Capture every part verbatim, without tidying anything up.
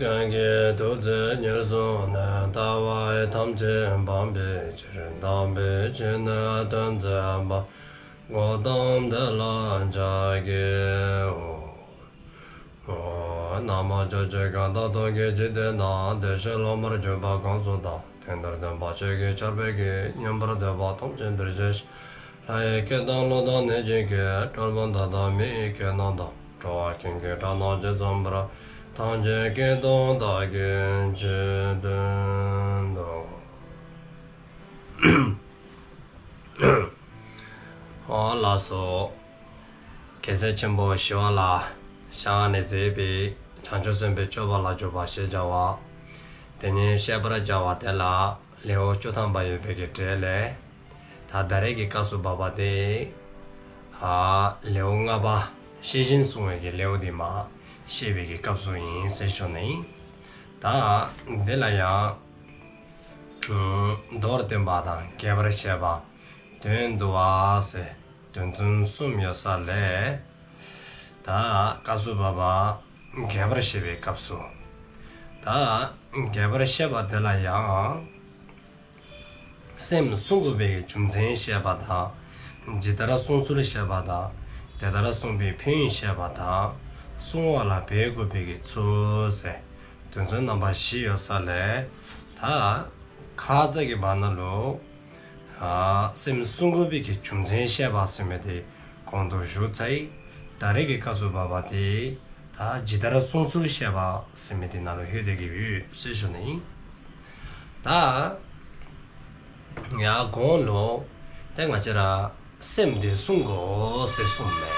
ཀྱང་གིས་ཐུགས་བརྩེ་ཉེར་བཟུང་ནས། ལྟ་བ་ཐམས་ཅད་སྤང་བའི་ཕྱིར། དམ་པའི་ཆོས་ནི་སྟོན་མཛད་པ། གཽ་ཏམ་དེ་ལ་ཕྱག་འཚལ་ལོ། ན་མོ། ཕྱོགས་བཅུའི་གང་དག་སྟོང་གི་འཇིག་རྟེན་ན། བདེ་གཤེགས་སློབ་མར་གྱུར་པ་གང་སུ་དག། དེང་འདིར་སྟོན་པ་ཆོས་ཀྱི་ཆར་འབེབས་ཀྱི། མཉན་པར་འདོད་པ་ཐམས་ཅད་འདིར་གཤེགས་ཤིག། ལྷ་ཡི་སྐད་དང་ཀླུ་དང་གནོད་སྦྱིན་སྐད། གྲུལ་བུམ་དག་དང་མི་ཡི་སྐད་རྣམས་དང་། འགྲོ་བ་ཀུན་གྱི་སྒྲ་རྣམས་ཇི་ཙམ་པར། ཐམས་ཅད་སྐད་དུ་བདག་གིས་ཆོས་བསྟན་ཏོ། ཨོ་ལགས་སོ། རྒྱལ་སྲས་ཆེན་པོ་ཞི་བ་ལྷའི་ཞལ་སྔ་ནས་མཛད་པའི་བྱང་ཆུབ་སེམས་དཔའི་སྤྱོད་པ་ལ་འཇུག་པ་ཞེས་བྱ་བ། དེ་ཉིད་བཤད་པར་བྱ་བ་དེ་ལ་ལེའུ་བཅུ་ཐམ་པ་ཡོད་པའི་གི་གྲས་ལས། ད་ད་རེས་ཀྱི་སྐབས་སུ་བབ་པ་དེ། ཨ་ལེའུ་ལྔ་པ་ཤེས་བཞིན་བསྲུང་བའི་གི་ལེའུ་དེ་མར་བཤད་པའི་གི་སྐབས་སུ་ཨིན་ཟེར་ཞུ་ནི་ཨིན། ད་དེ་ལ་ཡང་། མདོར་བསྟན་པ་དང་རྒྱས་པར་བཤད་པ། དོན་བསྡུ་བ་ཟེར་དོན་ཚན་གསུམ་ཡོད་ས་ལས། ད་སྐབས་སུ་བབ་པ་རྒྱས་པར་བཤད་པའི་སྐབས་སུ། ད་རྒྱས་པར་བཤད་པ་དེ་ལ་ཡང་། སེམས་བསྲུང་དགོས་པའི་རྒྱུ་མཚན་བཤད་པ་དང་། ཇི་ལྟར་བསྲུང་ཚུལ་བཤད་པ་དང་། དེ་ལྟར་བསྲུང་བའི་ཕན་ཡོན་བཤད་པ་དང་། བསྲུང་བ་ལ་འབད་དགོས་པའི་གི་ཚུལ་ཟེར་དོན་ཚན་རྣམ་པ་བཞི་ཡོད་ས་ལས། ད་ཁ་ཙ་གི་བར་ན་ལུ། ཨ་སེམས་བསྲུང་དགོས་པའི་གི་རྒྱུ་མཚན་བཤད་པ་ཟེར་མི་དེ་གོང་དུ་ཞུ་ཚར་ཡི། ད་རེས་ཀྱི་སྐབས་སུ་བབ་པ་དེ། ད་ཇི་ལྟར་བསྲུང་ཚུལ་བཤད་པ་ཟེར་མི་དེ་ནང་ལུ་ལྷོད་དེ་གི་ཡོད་ཟེར་ཞུ་ནི་ཨིན། ད་ཡར་གོང་ལུ་ཏེ་ང་བཅས་ར་སེམས་དེ་བསྲུང་དགོ་ཟེར་གསུངསམ་མས།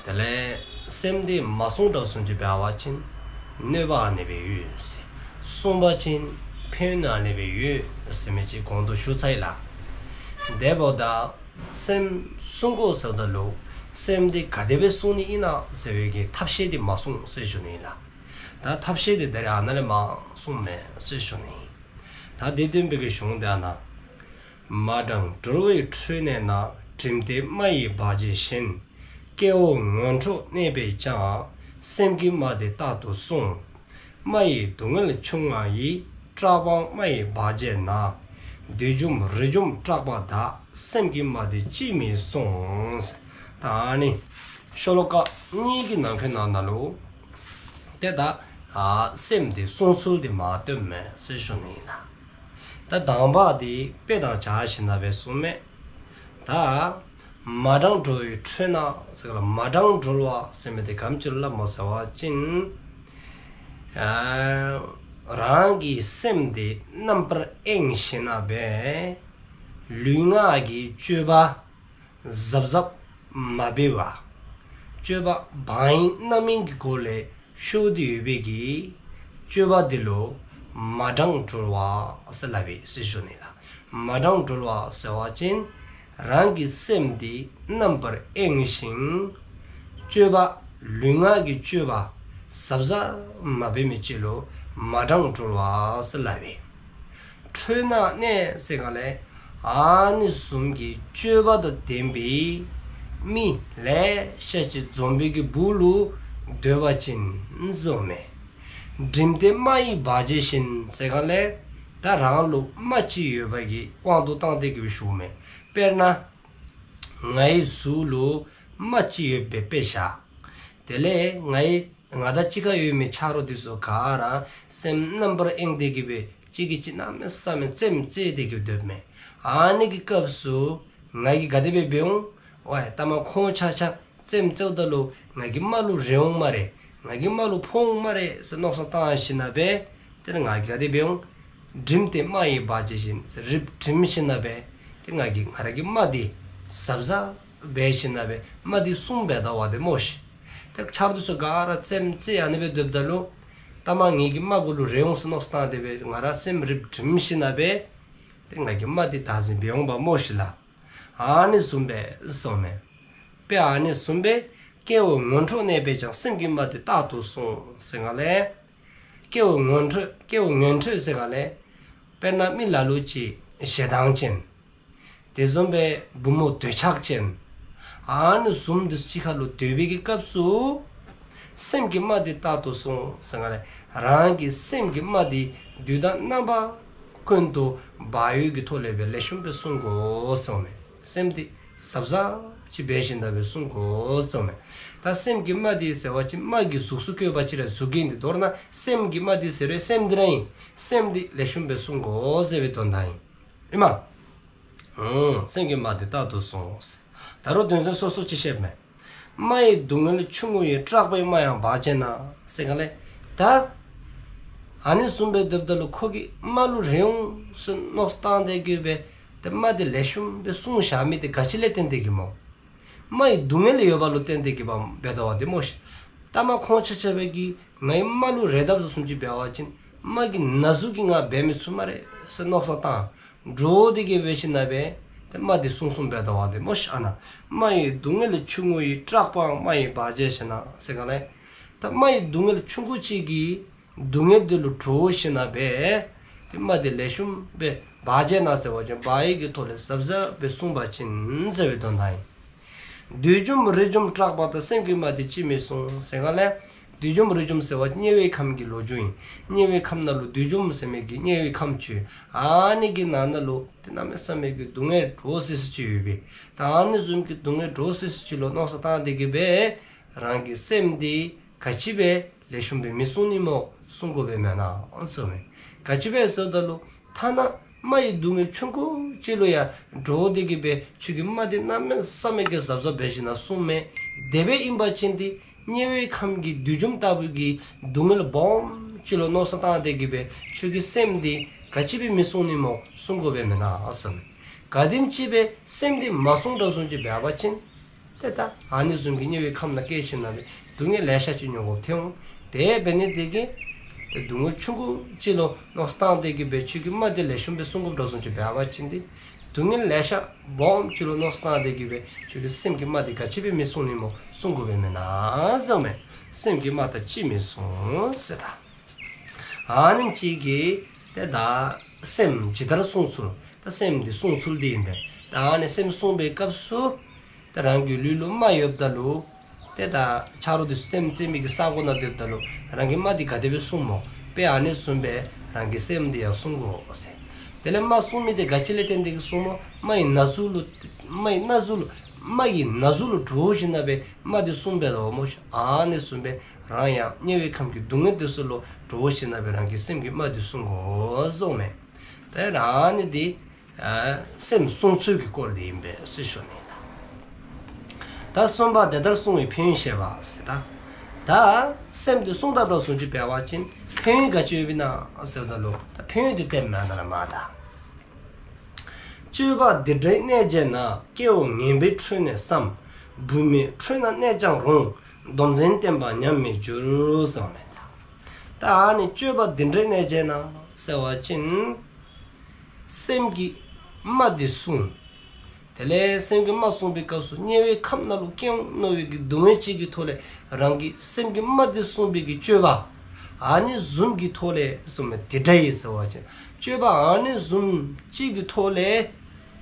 དེ་ལས་སེམས་དེ་མ་བསྲུང་དྲགས་བཟུམ་ཅིག་འབད་བ་ཅིན་གནོད་པ་ཨ་ནི་སྦེ་ཡོད་ཟེར། བསྲུང་བ་ཅིན་ཕན་ཡོན་ཨ་ནི་སྦེ་ཡོད་ཟེར་མི་ཅིག་གོང་དུ་ཞུ་ཚར་ཡི་ལགས། དེ་འབདཝ་ད་སེམས་བསྲུང་དགོ་ཟེརཝ་ད་ལུ་སེམས་དེ་ག་དེ་སྦེ་བསྲུང་ནི་ཨིན་ན་ཟེར་བའི་གི་ཐབས་ཤེས་དེ་མ་གསུངས་ཟེར་ཞུ་ནི་ཨིན་ལགས། ད་ཐབས་ཤེས་དེ་ད་རེས་ཨ་ནཱ་ལས་མར་གསུངསམ་མས་ཟེར་ཞུ་ནི་ཨིན། ད་དེ་སྟོན་པའི་གི་གཞུང་དེ་ཨ་ནཱ། མ་གྲངས་གྲོལ་བའི་ཁྲོད་ནས་ན། བསྒྲིམས་ཏེ་རྨ་ཡི་བག་བྱེད་བཞིན། སྐྱེ་བོ་ངན་ཁྲོད་གནས་པས་ཀྱང་། སེམས་ཀྱི་རྨ་དེ་རྟག་ཏུ་བསྲུང་། རྨ་ཡི་སྡུག་བསྔལ་ཆུང་ང་ཡི། སྐྲག་པའང་རྨ་ཡི་བག་བྱེད་ན། བདུད་འཇོམས་རི་འཇོམས་སྐྲག་པ་དག། སེམས་ཀྱི་རྨ་དེ་ཅིས་མི་བསྲུང་། ད་ཨ་ནི་ཤོ་ལོ་ཀ་གཉིས་ཀྱི་ནང་འཁོད་ནང་ན་ལུ་ཏེ་ད་ཨ་སེམས་དེ་བསྲུང་ཚུལ་དེ་མར་སྟོནམ་མས་ཟེར་ཞུ་ནི་ཨིན་ལགས། ད་དང་པ་དེ་དཔེ་དང་སྦྱར་ཞིནམ་ལས་གསུངསམ་མས། ད་མ་གྲངས་གྲོལ་བའི་ཁྲོད་ན་ཟེར་ག་ལགས། མ་གྲངས་གྲོལ་བ་ཟེར་མི་དེ་ག་ཅི་ལུ་སླབ་སྨོ་ཟེར་བ་ཅིན། ཨ་རང་གི་སེམས་དེ་རྣམ་པར་གཡེང་ཞིནམ་ལས་ལུས་ངག་གི་སྤྱོད་པ་གཟབ་གཟབ་མ་འབད་བར་སྤྱོད་པ་བག་གཡེང་རྣམ་གཡེང་གི་སྒོ་ལས་ཤོར་ཏེ་ཡོད་པའི་གི་སྤྱོད་པ་དེ་ལུ་མ་གྲངས་གྲོལ་བ་ཟེར་སླབ་ཨིན་ཟེར་ཞུ་ནི་ལགས། མ་གྲངས་གྲོལ་བ་ཟེར་བ་ཅིན་རང་གི་སེམས་དེ་རྣམ་པར་གཡེང་ཞིང་སྤྱོད་པ་ལུས་ངག་གི་སྤྱོད་པ་གཟབ་གཟབ་མ་འབད་མི་ཅིག་ལུ་མ་གྲངས་གྲོལ་བ་ཟེར་སླབ་ཨིན། ཁྲོད་ན་གནས་ཟེར་ག་ལས། ཨ་ནི་བཟུམ་གྱི་སྤྱོད་པ་དང་ལྡན་པའི་མི་ལེ་ཤ་ཅིག་འཛོམས་པའི་གི་སྦུག་ལུ་སྡོད་པ་ཅིན་གསུངསམ་མས། བསྒྲིམས་ཏེ་རྨ་ཡི་བག་བྱེད་བཞིན་ཟེར་ག་ལས། ད་རང་ལུ་རྨ་ཅིག་ཡོད་པ་གི་དབང་དུ་བཏང་སྟེ་གི་སྦེ་ཞུཝ་མས། དཔེར་ན་ངེའི་གཟུགས་ལུ་རྨ་ཅིག་ཡོདཔ་སྦེ་དཔེ་བཞག། དེ་ལས་ངེའི་ང་དང་གཅིག་ཁར་ཡོད་མི་ཆ་རོགས་དེ་ཚུ་ག་ར་སེམས་རྣམ་པར་གཡེང་སྟེ་གི་སྦེ་གཅིག་གིས་གཅིག་གནམ་མེད་ས་མེད་རྩེདམོ་རྩེ་སྟེ་གི་སྡོདཔ་མས། ཨ་ནི་གི་སྐབས་སུ་ང་གིས་ག་དེ་སྦེ་འབད་འོང་། ཝའི་ལྟ་མ་ཁོང་ཆ་ཁྱབ་རྩེདམོ་རྩེཝ་ད་ལུ་ང་གི་རྨ་ལུ་རེག་འོང་སྨ་རེ། ང་གི་རྨ་ལུ་ཕོག་འོང་སྨ་རེ་ཟེར་མནོ་བསམ་བཏང་ཞིནམ་ལས། དེ་ལས་ང་གིས་ག་དེ་སྦེ་འབད་འོང་། བསྒྲིམས་ཏེ་རྨ་ཡི་བག་བྱེད་བཞིན་ཟེར་རིལ་བུ་བསྒྲིམ་ཞིནམ་ལས། དེ་ང་གིས་ང་ར་གི་རྨ་དེ་གཟབ་གཟབ་འབད་ཞིནམ་ལས་རྨ་དེ་བསྲུང་འབདཝ་ད་དེ་སྨོ་ཤིག། ཏེ་ཆ་རོགས་དེ་ཚུ་ག་ར་རྩེདམོ་རྩེ་ཨ་ནི་སྦེ་སྡོདཔ་ད་ལུ། ལྟ་མ་ངེའི་གི་རྨ་གུ་ལུ་རེག་འོང་ཟེར་མནོ་བསམ་བཏང་སྟེ་སྦེ་ང་ར་སེམས་རིལ་བུ་བསྒྲིམ་ཞིནམ་ལས། ཏེ་ང་གི་རྨ་དེ་བདག་འཛིན་འབད་འོང་པ་སྨོ་ཤིག་ལགས། ཨ་ནི་བཟུམ་སྦེ་གསུངསམ་མས། དཔེ་ཨ་ནི་བཟུམ་སྦེ་སྐྱེ་བོ་ངན་ཁྲོད་གནས་པས་ཀྱང་། སེམས་ཀྱི་རྨ་དེ་རྟག་ཏུ་བསྲུང་ཟེར་ག་ལས། སྐྱེ་བོ་ངན་ཁྲོད་སྐྱེ་བོ་ངན་ཁྲོད་ཟེར་ག་ལས། དཔེར་ན་མི་ལ་ལུ་ཅིག་ཞེ་སྡང་ཅན། དེ་བཟུམ་སྦེ་བུམོ་འདོད་ཆགས་ཅན། ཨ་ནི་བཟུམ་དེ་ཚུ་གཅིག་ཁར་ལུ་སྡོད་པའི་གི་སྐབས་སུ། སེམས་ཀྱི་རྨ་འདི་རྟག་ཏུ་བསྲུང་ཟེར་ག་ལས། རང་གི་སེམས་ཀྱི་རྨ་འདི་དུས་དང་རྣམ་པ་ཀུན་ཏུ་བག་ཡོད་ཀྱི་ཐོག་ལས་སྦེ་ལེགས་ཤོམ་སྦེ་བསྲུང་དགོ་ཟེརཝ་མས། སེམས་འདི་གཟབ་གཟབ་ཅིག་འབད་ཞིནམ་ལས་སྦེ་བསྲུང་དགོ་ཟེརཝ་མས། ད་སེམས་ཀྱི་རྨ་འདི་ཟེར་བ་ཅིན་རྨ་གི་གཟུགས་སུ་བཀོད་པ་ཅིག་ར་གཟུགས་ཀྱི་འདི་མདོར་ན་སེམས་ཀྱི་རྨ་འདི་ཟེར་བའི་སེམས་འདི་ར་ཨིན། སེམས་འདི་ལེགས་ཤོམ་སྦེ་བསྲུང་དགོ་ཟེར་བའི་དོན་དག་ཨིན། ཨིན་མས། ཨུམ། སེམས་ཀྱི་རྨ་འདི་རྟག་ཏུ་བསྲུང་ཟེར། ད་རུང་དོན་ཚན་སོ་སོ་ཅིག་བཤདཔ་མས། རྨ་ཡི་སྡུག་བསྔལ་ཆུང་ངུ་ཡིས། སྐྲག་པའི་རྨ་ཡང་བག་བྱེད་ན་ཟེར་ག་ལས། ད་ཨ་ནི་བཟུམ་སྦེ་སྡོདཔ་ད་ལུ་ཁོ་གིས་རྨ་ལུ་རེ་འོང་ཟེར་མནོ་བསམ་བཏང་སྟེ་གི་སྦེ་ཏེ་རྨ་འདི་ལེགས་ཤོམ་སྦེ་བསྲུང་བཞག་མི་འདི་ག་ཅི་ལས་བརྟེན་ཏེ་གི་སྨོ། རྨ་ཡི་སྡུག་བསྔལ་ཡོདཔ་ལུ་བརྟེན་ཏེ་གི་སྦེ་འབད་དོ་བ་འདི་སྨོ་ཤིག། ད་མ་ཁོང་ཆ་ཁྱབ་ཀྱིས་ངེའི་རྨ་ལུ་རེ་དཝ་ད་བཟུམ་ཅིག་འབད་བ་ཅིན་རྨ་གི་ན་ཟུག་གིས་ང་འབད་མི་ཚུགས་སྨ་རེ་ཟེར་མནོ་བསམ་བཏང་འདྲོག་སྟེ་གི་འབད་ཞིནམ་ལས་སྦེ་ཏེ་རྨ་འདི་བསྲུང་བསྲུང་འབད་དོ་བ་འདི་སྨོ་ཤིག། ཨ་ན། རྨ་ཡི་སྡུག་བསྔལ་ཆུང་ངུ་ཡིས། སྐྲག་པའང་རྨ་ཡི་བག་བྱེད་ཟེར་ན་ཟེར་ག་ལས། ད་རྨ་ཡི་སྡུག་བསྔལ་ཆུང་ཀུ་ཅིག་གི་སྡུག་བསྔལ་འདི་ལུ་འདྲོག་ཞིནམ་ལས་སྦེ་ཏེ་རྨ་འདི་ལེགས་ཤོམ་སྦེ་བག་བྱེད་ན་ཟེར་བ་ཅིན་བག་ཡོད་ཀྱི་ཐོག་ལས་གཟབ་གཟབ་སྦེ་བསྲུང་པ་ཅིན་ཟེར་བའི་དོན་དག་ཨིན། བསྡུས་འཇོམས་རིས་འཇོམས་སྐྲག་པ་དང་། སེམས་ཀྱི་རྨ་འདི་ཅིས་མི་བསྲུང་ཟེར་ག་ལས། བསྡུས་འཇོམས་རིས་འཇོམས་ཟེར་བ་དམྱལ་བའི་ཁམས་ཀྱི་ལོ་རྒྱུས་ཨིན། དམྱལ་བའི་ཁམས་ནང་ལུ་བསྡུས་འཇོམས་ཟེར་མི་གི་དམྱལ་བའི་ཁམས་ཅིག། ཨ་ནི་གི་ནང་ན་ལུ་ཏེ་གནམ་མེད་ས་མེད་ཀྱི་སྡུག་བསྔལ་འདྲོག་སི་སི་ཅིག་ཡོད་པས། ད་ཨ་ནི་བཟུམ་གྱི་སྡུག་བསྔལ་འདྲོག་སི་སི་ཅིག་ལུ་མནོ་བསམ་བཏང་སྟེ་གི་སྦེ་རང་གི་སེམས་འདི་ག་ཅི་སྦེ་ལེགས་ཤོམ་སྦེ་མི་བསྲུང་ནི་སྨོ། བསྲུང་དགོ་པས་མེན་ན་ཟེརཝ་མས། ག་ཅི་སྦེ་ཟེརཝ་ད་ལུ་ཐ་ན་རྨ་ཡི་སྡུག་བསྔལ་ཆུང་ཀུ་ཅིག་ལུ་ཡང་འདྲོག་སྟེ་གི་སྦེ་ཁྱོད་ཀྱིས་རྨ་འདི་གནམ་མེད་ས་མེད་ཀྱི་གཟབ་གཟབ་འབད་ཞིནམ་ལས་བསྲུངམ་མས། དེ་སྦེ་ཨིན་པ་ཅིན་ཏེ་དམྱལ་བའི་ཁམས་ཀྱི་བསྡུས་འཇོམས་ལྟ་བུ་གི་སྡུག་བསྔལ་སྦོམ་ཅིག་ལུ་མནོ་བསམ་བཏང་སྟེ་གི་སྦེ་ཁྱོད་ཀྱི་སེམས་འདི་ག་ཅི་སྦེ་མི་བསྲུང་ནི་སྨོ། བསྲུང་དགོ་པས་མེན་ན་ཟེརཝ་མས། ག་དེམ་ཅིག་སྦེ་སེམས་འདི་མ་བསྲུང་དྲགས་བཟུམ་ཅིག་འབད་བ་ཅིན་ཏེ་ད་ཨ་ནི་བཟུམ་གྱི་དམྱལ་བའི་ཁམས་ནང་སྐྱེ་ཞིནམ་ལས་སྦེ་སྡུག་བསྔལ་ལེ་ཤ་ཅིག་མྱོང་དགོཔ་ཐོན་འོང་། དེ་འབད་ནི་དེ་གིས་ཏེ་སྡུག་བསྔལ་ཆུང་ཀུ་ཅིག་ལུ་མནོ་བསམ་བཏང་སྟེ་གི་སྦེ་ཁྱོད་ཀྱིས་རྨ་འདི་ལེགས་ཤོམ་སྦེ་བསྲུང་དགོཔ་དྲགས་བཟུམ་ཅིག་འབད་བ་ཅིན་ཏེ་སྡུག་བསྔལ་ལེ་ཤ་སྦོམ་ཅིག་ལུ་མནོ་བསམ་བཏང་སྟེ་གི་སྦེ་ཁྱོད་ཀྱི་སེམས་ཀྱི་རྨ་འདི་ག་ཅི་སྦེ་མི་བསྲུང་ནི་སྨོ། བསྲུང་དགོ་པས་མེན་ན་ཟེརཝ་མས། སེམས་ཀྱི་རྨ་དང་ཅིས་མི་བསྲུང་ཟེར་ད། ཨ་ནེམ་ཅིག་གིས་ཏེ་ད་སེམས་ཇི་ལྟར་བསྲུང་ཚུལ། ད་སེམས་འདི་བསྲུང་ཚུལ་འདི་ཨིན་པས། ད་ཨ་ནི་སེམས་བསྲུང་པའི་སྐབས་སུ་ད་རང་གི་ལུས་ལུ་རྨ་ཡོདཔ་ད་ལུ་ཏེ་ད་ཆ་རོགས་འདི་ཚུ་རྩེདམོ་རྩེ་མི་གི་ས་གོ་ནང་སྡོདཔ་ད་ལུ་རང་གི་རྨ་འདི་ག་དེ་སྦེ་བསྲུངམ་སྨོ། དཔེ་ཨ་ནི་བཟུམ་སྦེ་རང་གི་སེམས་འདི་ཡང་བསྲུང་དགོ་ཟེར། དེ་ལས་རྨ་བསྲུང་མི་འདི་ག་ཅི་ལས་བརྟེན་ཏེ་གི་བསྲུངམ་སྨོ། རྨ་ཡི་ན་ཟུག་ལུ་རྨ་ཡི་ན་ཟུག་ལུ་རྨ་གི་ན་ཟུག་ལུ་འདྲོག་ཞིནམ་ལས་སྦེ་རྨ་འདི་བསྲུངམ་འབད་དོ་སྨོ་ཤིག། ཨ་ནི་བཟུམ་སྦེ་རང་ཡང་དམྱལ་བའི་ཁམས་ཀྱི་སྡུག་བསྔལ་འདི་ཚུ་ལུ་འདྲོག་ཞིནམ་ལས་སྦེ་རང་གི་སེམས་ཀྱི་རྨ་འདི་བསྲུང་དགོ་ཟེརཝ་མས། ཏེ་ཨ་ནི་འདི་ཨ་སེམས་བསྲུང་ཚུལ་གྱི་སྐོར་འདི་ཨིན་པས་ཟེར་ཞུ་ནི་ཨིན་ལགས། ད་གསུམ་པ་དེ་ལྟར་བསྲུང་བའི་ཕན་ཡོན་བཤད་པ་ཟེར་ད། ད་སེམས་འདི་བསྲུང་དྲགས་བཟུམ་ཅིག་འབད་བ་ཅིན་ཕན་ཡོན་ག་ཅི་ཡོདཔ་ཨིན་ན་ཟེརཝ་ད་ལུ་ད་ཕན་ཡོན་འདི་བསྟནམ་མས་ད་ལགས་མ་ད། སྤྱོད་པ་འདི་འདྲའི་གནད་བྱས་ན། སྐྱེ་བོ་ངན་པའི་ཁྲོད་ནས་སམ། བུད་མེད་ཁྲོད་ན་གནས་ཀྱང་རུང་། སྡོམ་བརྩོན་བསྟེན་པ་ཉམས་མི་འགྱུར་ཟེརཝ་མས་ད། ད་ཨ་ནི་སྤྱོད་པ་འདི་འདྲའི་གནད་བྱས་ན་ཟེར་བ་ཅིན་སེམས་ཀྱི་རྨ་འདི་བསྲུང་། དེ་ལས་སེམས་ཀྱི་རྨ་བསྲུངས་པའི་སྐབས་སུ་དམྱལ་བའི་ཁམས་ནང་ལུ་སྐྱེ་འོང་མནོ་བའི་གི་སྡུག་བསྔལ་ཅིག་གི་ཐོག་ལས་རང་གི་སེམས་ཀྱི་རྨ་འདི་བསྲུངས་པའི་གི་སྤྱོད་པ་ཨ་ནི་བཟུམ་གྱི་ཐོག་ལས་གསུངསམ་མས། དེ་འདྲ་ཡི་ཟེར་བ་ཅིན་སྤྱོད་པ་ཨ་ནི་བཟུམ་ཅིག་གི་ཐོག་ལས་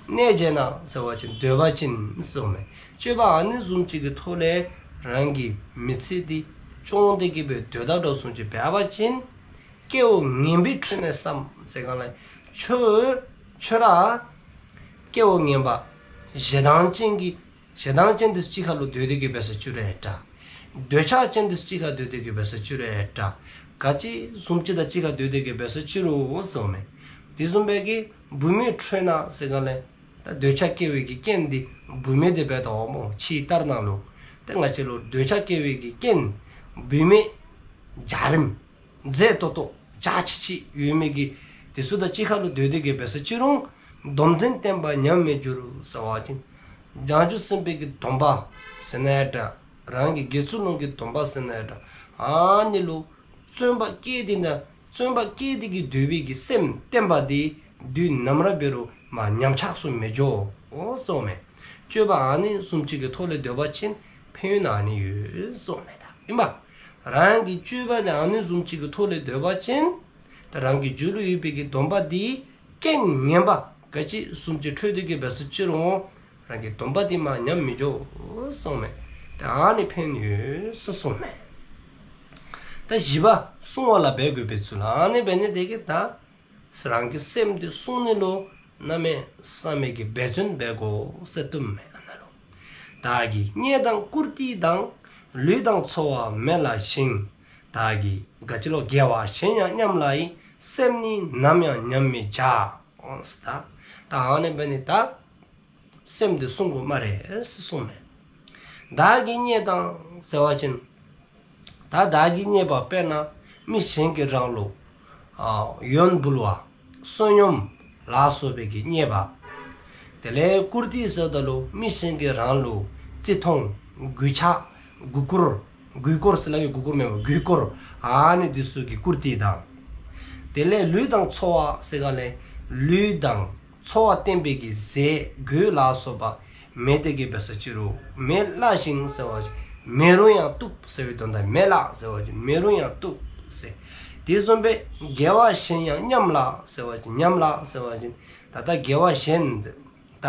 གནས་བྱས་ན་ཟེར་བ་ཅིན་སྡོད་པ་ཅིན་གསུངསམ་མས། སྤྱོད་པ་ཨ་ནི་བཟུམ་ཅིག་གི་ཐོག་ལས་རང་གི་མི་ཚེ་འདི་སྐྱོང་སྟེ་གི་སྦེ་སྡོད་དྲགས་བཟུམ་ཅིག་འབད་བ་ཅིན་སྐྱེ་བོ་ངན་པའི་ཁྲོད་ནས་སམ་ཟེར་ག་ལས་ཁྱོད་ཁྱོད་ར་སྐྱེ་བོ་ངན་པ་ཞེ་སྡང་ཅན་གྱི་ཞེ་སྡང་ཅན་འདི་ཚུ་གཅིག་ཁར་ལུ་སྡོད་དེ་གི་འབད་ས་ཅི་རུང་འདྲ། འདོད་ཆགས་ཅན་འདི་ཚུ་གཅིག་ཁར་སྡོད་དེ་གི་འབད་ས་ཅི་རུང་འདྲ། ག་ཅི་བཟུམ་ཅིག་དང་གཅིག་ཁར་སྡོད་དེ་གི་འབད་ས་ཅི་རུང་གསུངསམ་མས། དེ་བཟུམ་སྦེ་གི་བུད་མེད་ཁྲོད་ན་ཟེར་ག་ལས་ད་འདོད་ཆགས་སྐྱེ་བའི་གི་རྐྱེན་འདི་བུད་མེད་འདི་འབད་དོ་སྨོ། ཕྱིའི་ལྟར་སྣང་ལུ་ཏེ་ང་བཅས་ལུ་འདོད་ཆགས་སྐྱེ་བའི་གི་རྐྱེན་བུད་མེད་འཇའ་རིསམོ་མཛེས་ཏོག་ཏོ་འཇའ་ཆི་ཆི་ཡོད་མི་གི་དེ་ཚུ་དང་གཅིག་ཁར་ལུ་སྡོད་དེ་གི་འབད་ས་ཅི་རུང་སྡོམ་བརྩོན་བསྟེན་པ་ཉམས་མི་འགྱུར་ཟེར་བ་ཅིན་བྱང་ཆུབ་སེམས་དཔའི་གི་སྡོམ་པ་ཟེར་ན་འདྲ། རང་གི་དགེ་ཚུལ་སློང་གི་སྡོམ་པ་ཟེར་ན་འདྲ། ཨ་ནི་ལུ་བརྩོན་པ་བསྐྱེད་དེ་ན་བརྩོན་པ་བསྐྱེད་དེ་གི་སྡོད་པའི་གི་སེམས་བསྟེན་པ་འདི་དུས་ནམ་ར་འབད་རུང་མར་ཉམས་ཆག་སུ་མི་འགྱོ་གསུངསམ་མས། སྤྱོད་པ་ཨ་ནི་བཟུམ་ཅིག་གི་ཐོག་ལས་སྡོད་པ་ཅིན་ཕན་ཡོན་ཨ་ནི་ཡོད་གསུངསམ་མས་ད། ཨིན་པ། རང་གི་སྤྱོད་པ་འདི་ཨ་ནི་བཟུམ་ཅིག་གི་ཐོག་ལས་སྡོད་པ་ཅིན་ད་རང་གི་རྒྱུད་ལུ་ཡོད་པའི་གི་སྡོམ་པ་འདི་རྐྱེན་ངན་པ་ག་ཅི་བཟུམ་ཅིག་འཕྲོད་དེ་གི་འབད་ས་ཅི་རུང་རང་གི་སྡོམ་པ་འདི་མར་ཉམས་མི་འགྱོ་གསུངསམ་མས། ད་ཨ་ནི་ཕན་ཡོན་གསུངསམ་མས། ད་བཞི་པ་བསྲུང་བ་ལ་འབད་དགོ་པའི་ཚུལ། ཨ་ནི་འབད་ནི་དེ་གིས་ད་རང་གི་སེམས་དེ་བསྲུང་ནི་ལུ་གནམ་མེད་ས་མེད་ཀྱི་འབད་བརྩོན་འབད་དགོ་ཟེར་སྟོནམ་མས་ཨ་ན་ལུ། བདག་གིས་རྙེད་དང་བཀུར་སྟི་དང་། ལུས་དང་འཚོ་བ་མེད་ལ་ཞེན། བདག་གིས་ག་ཅི་ལོ་དགེ་བ་གཞན་ཡང་ཉམས་སླ་ཡི། སེམས་ནི་ནམ་ཡང་ཉམས་མི་བྱ། འོང་ཟེར་ད། ད་ཨ་ནི་འབད་ནི་ད་སེམས་དེ་བསྲུང་དགོ་སྨ་རེ་ཟེར་གསུངསམ་མས། བདག་གིས་རྙེད་དང་ཟེར་བ་ཅིན་ད་བདག་གིས་རྙེད་པ་དཔེར་ན་མི་གཞན་གྱིས་རང་ལུ་ཨ་ཡོན་འབུལ་བ་བསོད་སྙོམས་ལ་སོགས་པའི་གི་རྙེད་པ། དེ་ལས་བཀུར་སྟི་ཟེརཝ་ད་ལུ་མི་གཞན་གྱིས་རང་ལུ་བརྩི་མཐོང་གུས་ཕྱག་གུས་བཀུར། གུས་བཀུར་ཟེར་སླབ་ཡི་གུས་བཀུར་མེན་པར་གུས་བཀུར། ཨ་ནི་འདི་ཚུ་གི་བཀུར་སྟི་དང་། དེ་ལས་ལུས་དང་འཚོ་བ་ཟེར་ག་ལས་ལུས་དང་འཚོ་བ་བརྟེན་པའི་གི་ཟས་གོས་ལ་སོགས་པ་མེད་དེ་གི་འབད་སོ་ཅི་རུང་མེད་སླ་ཞིང་ཟེར་བ་ཅིན་མེད་རུང་ཡང་བཏུབ་ཟེར་བའི་དོན་དག། མེད་སླ་ཟེར་བ་ཅིན་མེད་རུང་ཡང་བཏུབ་ཟེར། དེ་བཟུམ་སྦེ་དགེ་བ་གཞན་ཡང་ཉམས་སླ་ཟེར་བ་ཅིན་ཉམས་སླ་ཟེར་བ་ཅིན་ད་ལྟ་དགེ་བ་གཞན་ད་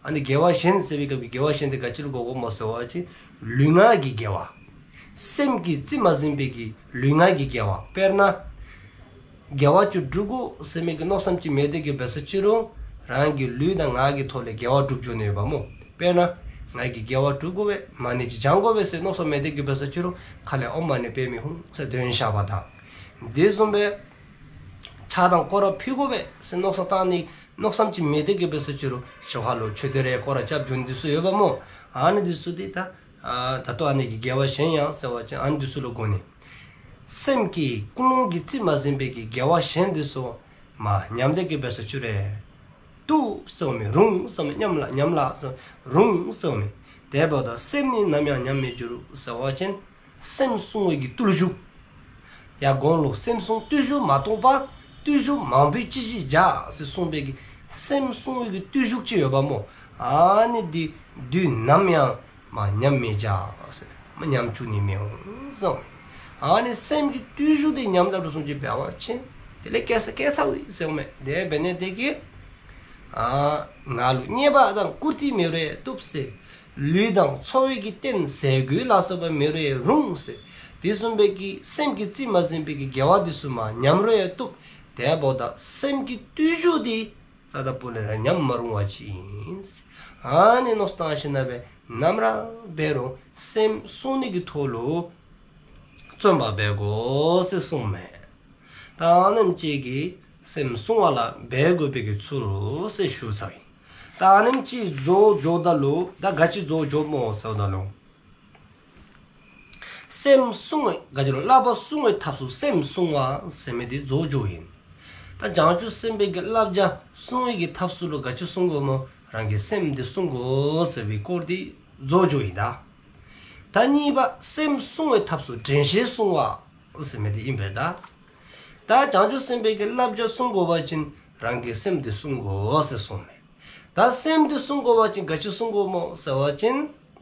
ཨ་ནི་དགེ་བ་གཞན་ཟེར་བའི་སྐབས་ཀྱི་དགེ་བ་གཞན་དེ་ག་ཅི་ལུ་གོ་དགོཔ་སྨོ་ཟེར་བ་ཅིན་ལུས་ངག་གི་དགེ་བ། སེམས་ཀྱིས་རྩིས་མ་ཟིན་པའི་གི་ལུས་ངག་གི་དགེ་བ། དཔེར་ན་དགེ་བ་ཅིག་སྒྲུབ་དགོ་ཟེར་མི་གི་མནོ་བསམ་ཅིག་མེད་དེ་གི་འབད་སོ་ཅི་རུང་རང་གི་ལུས་དང་ངག་གི་ཐོག་ལས་དགེ་བ་སྒྲུབ་འགྱོ་ནི་ཡོདཔ་སྨོ། དཔེར་ན་ང་གིས་དགེ་བ་སྒྲུབ་དགོ་པས་མ་ཎི་ཅིག་བགྱང་དགོ་པས་ཟེར་མནོ་བསམ་མེད་དེ་གི་འབད་སོ་ཅི་རུང་ཁ་ལས་ཨོཾ་མ་ཎི་པདྨེ་ཧཱུྃ་ཟེར་འདོན་བཞག་པ་དང་། དེ་བཟུམ་སྦེ་ཕྱག་དང་སྐོར་ར་ཕུལ་དགོ་པས་ཟེར་མནོ་བསམ་བཏང་ནི་མནོ་བསམ་ཅིག་མེད་དེ་གི་འབད་སོ་ཅི་རུང་ཞོར་ཁ་ལུ་མཆོད་རྟེན་རེ་སྐོར་ར་རྐྱབ་འགྱོ་ནི་འདི་ཚུ་ཡོདཔ་སྨོ། ཨ་ནི་འདི་ཚུ་འདི་ད་ཨ་ད་ལྟོ་ཨ་ནི་གི་དགེ་བ་གཞན་ཡང་ཟེར་བ་ཅིན་ཨ་ནི་འདི་ཚུ་ལུ་གོ་ནི། སེམས་ཀྱི་ཀུན་སློང་གིས་རྩིས་མ་ཟིན་པའི་གི་དགེ་བ་གཞན་འདི་ཚུ་མ་ཉམས་དེ་གི་འབད་སོ་ཅི་རུང་བཏུབ་ཟེརཝ་མས། རུང་ཟེརཝ་མས། ཉམས་སླ་ཉམས་སླ་ཟེར་རུང་ཟེརཝ་མས། དེ་འབདཝ་ད་སེམས་ནི་ནམ་ཡང་ཉམས་མི་འགྱུར་ཟེར་བ་ཅིན་སེམས་བསྲུང་བའི་གི་བརྟུལ་ཞུགས། ཡར་གོང་ལུ་སེམས་བསྲུང་བརྟུལ་ཞུགས་མ་གཏོགས་པ། བརྟུལ་ཞུགས་མང་པོས་ཅི་ཞིག་བྱ་ཟེར་གསུངས་པའི་གི་སེམས་བསྲུང་བའི་གི་བརྟུལ་ཞུགས་ཅིག་ཡོདཔ་སྨོ། ཨ་ནི་འདི་དུས་ནམ་ཡང་མ་ཉམས་མི་བྱ་ཟེར། མ་ཉམས་བཅུག་ནི་མི་འོང་ཟེརཝ་མས། ཨ་ནི་སེམས་ཀྱི་བརྟུལ་ཞུགས་འདི་ཉམས་ད་ལུ་སོང་ཅི་འབད་བ་ཅིན་དེ་ལས་སྐྱེ་ས་སྐྱེ་ས་ཡོད་ཟེརཝ་མས། དེ་འབད་ནི་དེ་གིས་ཨ་ང་ལུ་རྙེད་པ་དང་བཀུར་སྟི་མེད་རུང་བཏུབ་ཟེར། ལུས་དང་འཚོ་བའི་གི་རྟེན་ཟས་གོས་ལ་སོགས་པ་མེད་རུང་རུང་ཟེར། དེ་བཟུམ་སྦེ་གི་སེམས་ཀྱིས་རྩིས་མ་ཟིན་པའི་གི་དགེ་བ་འདི་ཚུ་མ་ཉམས་རུང་བཏུབ། དེ་འབདཝ་ད་སེམས་ཀྱི་བརྟུལ་ཞུགས་འདི་རྩ་དང་པོ་ལས་ར་ཉམས་མ་རུང་བ་ཅིག་ཨིན། ཨ་ནི་མནོ་བསམ་བཏང་ཞིནམ་ལས་ནམ་ར་འབད་རུང་སེམས་བསྲུང་ནི་གི་ཐོག་ལུ་བརྩོན་པ་འབད་དགོ་ཟེར་གསུངསམ་མས། ད་ཨ་ནེམ་ཅིག་གིས་སེམས་བསྲུང་བ་ལ་འབད་དགོ་པའི་གི་ཚུལ་ཟེར་ཞུ་ཚར་ཡི། ད་ཨ་ནེམ་ཅིག་རྫོགས་འགྱོཝ་ད་ལུ་ད་ག་ཅི་རྫོགས་འགྱོཝ་སྨོ་ཟེརཝ་ད་ལུ་སེམས་བསྲུང་བའི་ག་ཅི་ལོ་བསླབ་པ་བསྲུང་བའི་ཐབས་སུ་སེམས་བསྲུང་བ་ཟེར་མི་འདི་རྫོགས་འགྱོཝ་ཨིན། ད་བྱང་ཆུབ་སེམས་དཔའི་གི་བསླབ་བྱ་བསྲུང་བའི་གི་ཐབས་སུ་ལུ་ག་ཅི་བསྲུང་དགོཔ་སྨོ། རང་གི་སེམས་འདི་བསྲུང་དགོ་ཟེར་བའི་སྐོར་འདི་རྫོགས་འགྱོཝ་ཨིན་ད། ད་གཉིས་པ་སེམས་བསྲུང་བའི་ཐབས་སུ་དྲན་ཤེས་བསྲུང་བ་ཟེར་མི་འདི་ཨིན་པས་ད། ད་བྱང་ཆུབ་སེམས་དཔའི་གི་བསླབ་བྱ་བསྲུང་དགོ་པ་ཅིན་རང་གི་སེམས་འདི་བསྲུང་དགོ་ཟེར་གསུངསམ་མས། ད་སེམས་འདི་བསྲུང་དགོ་པ་ཅིན་ག་ཅི་བསྲུང་དགོཔ་སྨོ་ཟེར་བ་ཅིན་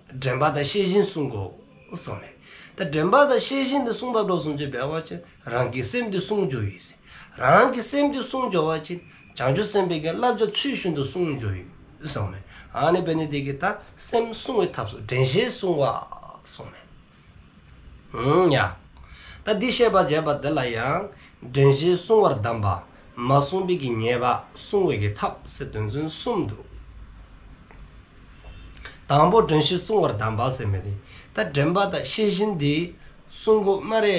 དྲན་པ་དང་ཤེས་བཞིན་བསྲུང་དགོ་གསུངསམ་མས། ད་དྲན་པ་དང་ཤེས་བཞིན་འདི་བསྲུང་ད་ལུ་སོང་ཅི་འབད་བ་ཅིན་རང་གི་སེམས་འདི་བསྲུང་འགྱོཝ་ཨིན་ཟེར། རང་གི་སེམས་འདི་བསྲུང་འགྱོ་བ་ཅིན་བྱང་ཆུབ་སེམས་དཔའི་གི་བསླབ་བྱ་ཚུལ་བཞིན་དུ་བསྲུང་འགྱོཝ་ཨིན་གསུངསམ་མས། ཨ་ནི་འབད་ནི་དེ་གིས་ད་སེམས་བསྲུང་བའི་ཐབས་སུ་དྲན་ཤེས་བསྲུང་བ་གསུངསམ་མས། ཨུམ་ཡ། ད་འདི་བཤད་པ་རྒྱས་པ་འདི་ལ་ཡང་དྲན་ཤེས་བསྲུང་བར་གདམས་པ། མ་བསྲུངས་པའི་གི་ཉེས་པ་བསྲུང་བའི་གི་ཐབས་ཟེར་དོན་ཚན་གསུམ་འདུག། དང་པོ་དྲན་ཤེས་བསྲུང་བར་གདམས་པ་ཟེར་མི་འདི་ད་དྲན་པ་དང་ཤེས་བཞིན་འདི་བསྲུང་དགོཔ་སྨ་རེ་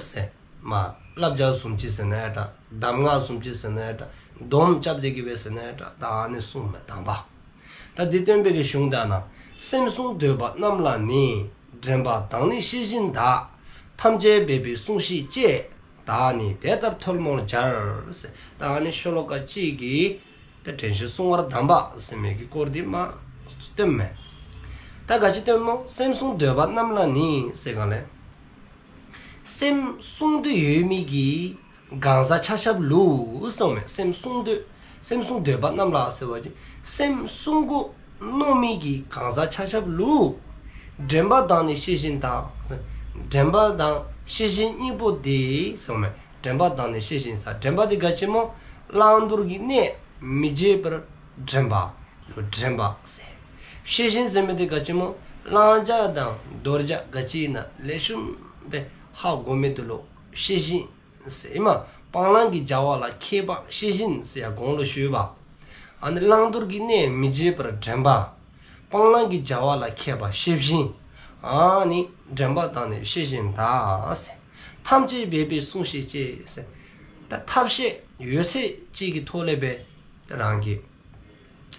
ཟེར། མ་བསླབ་བྱ་བཟུམ་ཅིག་ཟེར་ན་ཡང་འདྲ། གདམས་ངག་བཟུམ་ཅིག་ཟེར་ན་ཡང་འདྲ། སྡོམ་རྐྱབ་སྟེ་གི་སྦེ་ཟེར་ན་ཡང་འདྲ། ད་ཨ་ནི་བསྲུང་བའི་གདམས་པ། ད་འདི་སྟོན་པའི་གི་གཞུང་དག་ན། སེམས་བསྲུང་འདོད་པ་རྣམས་ལ་ནི། དྲན་པ་དང་ནི་ཤེས་བཞིན་དག། ཐམས་ཅད་འབད་པས་བསྲུང་ཤིག་ཅེས། བདག་ནི་དེ་ལྟར་ཐལ་མོ་སྦྱར། ཟེར་ད་ཨ་ནི་ཤོ་ལོ་ཀ་གཅིག་གིས་ད་དྲན་ཤེས་བསྲུང་བར་གདམས་པ་ཟེར་མི་གི་སྐོར་འདི་མ་སྟོནམ་མས། ད་ག་ཅི་སྟོནམ་སྨོ། སེམས་བསྲུང་འདོད་པ་རྣམས་ལ་ནི་ཟེར་ག་ལས། སེམས་བསྲུང་འདོད་ཡོད་མི་གི་གང་ཟག་ཆ་ཁྱབ་ལུ་གསུངསམ་མས། སེམས་བསྲུང་འདོད། སེམས་བསྲུང་འདོད་པ་རྣམས་ལ་ཟེར་བ་ཅིན་སེམས་བསྲུང་དགོ་མནོ་མི་གི་གང་ཟག་ཆ་ཁྱབ་ལུ། དྲན་པ་དང་ནི་ཤེས་བཞིན་དག། དྲན་པ་དང་ཤེས་བཞིན་གཉིས་པོ་དེ་གསུངསམ་མས། དྲན་པ་དང་ནི་ཤེས་བཞིན་ཟེར། དྲན་པ་དེ་ག་ཅི་སྨོ། བླང་དོར་གྱི་གནས་མི་བརྗེད་པར་དྲན་པ་ལུ་དྲན་པ་ཟེར། ཤེས་བཞིན་ཟེར་མི་དེ་ག་ཅི་སྨོ། བླང་བྱ་དང་དོར་བྱ་ག་ཅི་ཨིན་ན་ལེགས་ཤོམ་སྦེ་ཧ་གོ་མི་དེ་ལུ་ ཤེས་བཞིན་ཟེར་ཨིན་མས། སྤང་བླང་གི་བྱ་བ་ལ་མཁས་པ་ཤེས་བཞིན་ཟེར་ཡར་གོང་ལུ་ཞུ་ཡོདཔ། ཨ་ནི་བླང་དོར་གྱི་གནས་མི་བརྗེད་པར་དྲན་པ། སྤང་བླང་གི་བྱ་བ་ལ་མཁས་པ་ཤེས་བཞིན། ཨ་ནི་དྲན་པ་དང་ནི་ཤེས་བཞིན་དག་ཟེར། ཐམས་ཅད་འབད་པས་བསྲུང་ཤིག་ཅེས་ཟེར། ད་ཐབས་ཤེས་ཡོད་ཚད་ཅིག་གི་ཐོག་ལས་སྦེ་ད་རང་གི་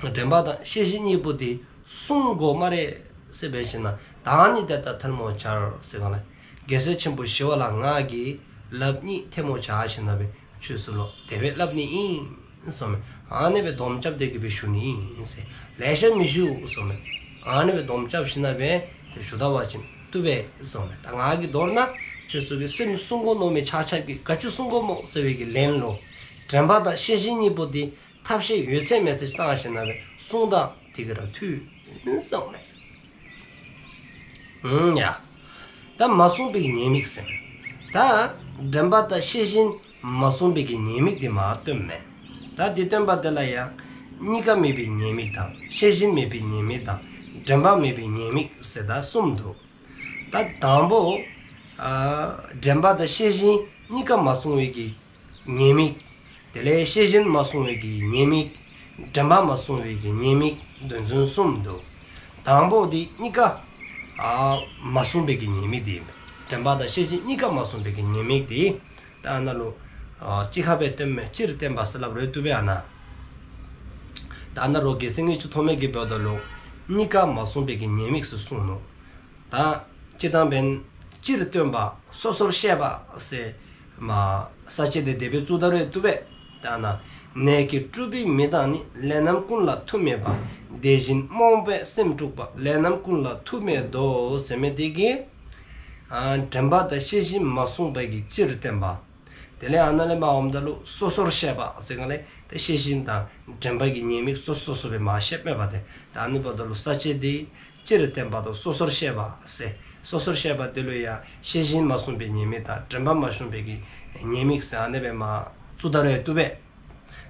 དྲན་པ་དང་ཤེས་བཞིན་གཉིས་པོ་དེ་བསྲུང་དགོ་སྨ་རེ་ཟེར་འབད་ཞིནམ་ལས་ད་ནི་དེ་ལྟར་ཐལ་མོ་སྦྱར་ཟེར་ག་ལས། རྒྱལ་སྲས་ཆེན་པོ་ཞི་བ་ལྷ་ང་གིས་ལགཔ་གཉིས་ཐལ་མོ་སྦྱར་ཞིནམ་ལས་སྦེ་ཁྱོད་ཚུ་ལུ་དེ་སྦེ་སླབ་ནི་ཨིན་གསུངམ་མས། ཨ་ནི་སྦེ་སྡོམ་རྐྱབ་སྟེ་གི་སྦེ་ཞུ་ནི་ཨིན་ཟེར། ལེ་ཤ་མི་ཞུ་གསུངམ་མས། ཨ་ནི་སྦེ་སྡོམ་རྐྱབ་ཞིནམ་ལས་སྦེ་དེ་ཞུ་ད་པ་ཅིན་བཏུབ་པས་གསུངམ་མས། ད་ང་གིས་མདོར་ན་ཁྱོད་ཚུ་གི་སེམས་བསྲུང་དགོ་མནོ་མི་ཆ་ཁྱབ་ཀྱིས་ག་ཅི་བསྲུང་དགོ་སྨོ་ཟེར་བའི་གི་ལན་ལུ་དྲན་པ་དང་ཤེས་བཞིན་གཉིས་པོ་དེ་ཐབས་ཤེས་ཡོད་ཚད་མེད་ཚད་བཏང་ཞིནམ་ལས་སྦེ་བསྲུང་ད་དེ་གིས་ར་འཐུས་ཨིན་གསུངམ་མས། ཨུམ་ཡ། ད་མ་བསྲུངས་པའི་གི་ཉེས་དམིགས་ཟེར། ད་དྲན་པ་དང་ཤེས་བཞིན་མ་བསྲུངས་པའི་གི་ཉེས་དམིགས་དེ་མར་སྟོནམ་མས། ད་དེ་སྟོན་པ་དེ་ལ་ཡང་གཉིས་ཀ་མེད་པའི་ཉེས་དམིགས་དང་ཤེས་བཞིན་མེད་པའི་ཉེས་དམིགས་དང་དྲན་པ་མེད་པའི་ཉེས་དམིགས་ཟེར་ད་གསུམ་འདུག། ད་དང་པོ་ཨ་དྲན་པ་དང་ཤེས་བཞིན་གཉིས་ཀ་མ་བསྲུང་བའི་གི་ཉེས་དམིགས། དེ་ལས་ཤེས་བཞིན་མ་བསྲུང་བའི་གི་ཉེས་དམིགས། དྲན་པ་མ་བསྲུང་བའི་གི་ཉེས་དམིགས་དོན་ཚན་གསུམ་འདུག། དང་པོ་དེ་གཉིས་ཀ་ཨ་མ་བསྲུང་བའི་གི་ཉེས་དམིགས་དེ་ཨིན་པས། དྲན་པ་དང་ཤེས་བཞིན་གཉིས་ཀ་མ་བསྲུང་བའི་གི་ཉེས་དམིགས་དེ་ད་ཨ་ནཱ་ལུ་ཨ་གཅིག་ཁར་སྦེ་སྟོནམ་མས། སྤྱིར་བསྟན་པ་ཟེར་སླབ་རུང་བཏུབ་པས་ཨ་ནཱ། ད་ཨ་ནཱ་ལུ་རྒྱལ་སྲས་དངུལ་ཆུ་ཐོགས་མེད་ཀྱིས་འབདཝ་ད་ལུ་གཉིས་ཀ་མ་བསྲུང་བའི་གི་ཉེས་དམིགས་ཟེར་གསུངས་ནུག། ད་སྤྱིར་བཏང་འབདན་སྤྱིར་སྟོན་པ་སོ་སོར་བཤད་པ་ཟེར་མ་ས་བཅད་དེ་དེ་སྦེ་བཙུགས་ད་རུང་བཏུབ་པས། ད་ཨ་ནཱ་ནད་ཀྱིས་དཀྲུགས་པའི་མི་དག་ནི། ལས་རྣམས་ཀུན་ལ་མཐུ་མེད་པ། དེ་བཞིན་རྨོངས་པས་སེམས་དཀྲུགས་པ། ལས་རྣམས་ཀུན་ལ་མཐུ་མེད་དོ་ཟེར་མི་དེ་གིས་ཨ་དྲན་པ་དང་ཤེས་བཞིན་མ་བསྲུངས་པའི་གི་སྤྱིར་བསྟན་པ། དེ་ལས་ཨ་ནཱ་ལས་མར་འོངམ་ད་ལུ་སོ་སོར་བཤད་པ་ཟེར་ག་ལས་ཏེ་ཤེས་བཞིན་དང་དྲན་པ་གི་ཉེས་དམིགས་སོ་སོ་སོ་སྦེ་མར་བཤདཔ་མས་པ་ཏེ། ད་ཨ་ནི་འབདཝ་ད་ལུ་ས་བཅད་དེ་སྤྱིར་བསྟན་པ་དང་སོ་སོར་བཤད་པ་ཟེར། སོ་སོར་བཤད་པ་དེ་ལུ་ཡང་ཤེས་བཞིན་མ་བསྲུངས་པའི་ཉེས་དམིགས་དང་དྲན་པ་མ་བསྲུངས་པའི་གི་ཉེས་དམིགས་ཟེར་ཨ་ནི་སྦེ་མར་བཙུགས་ད་རུང་བཏུབ་པས།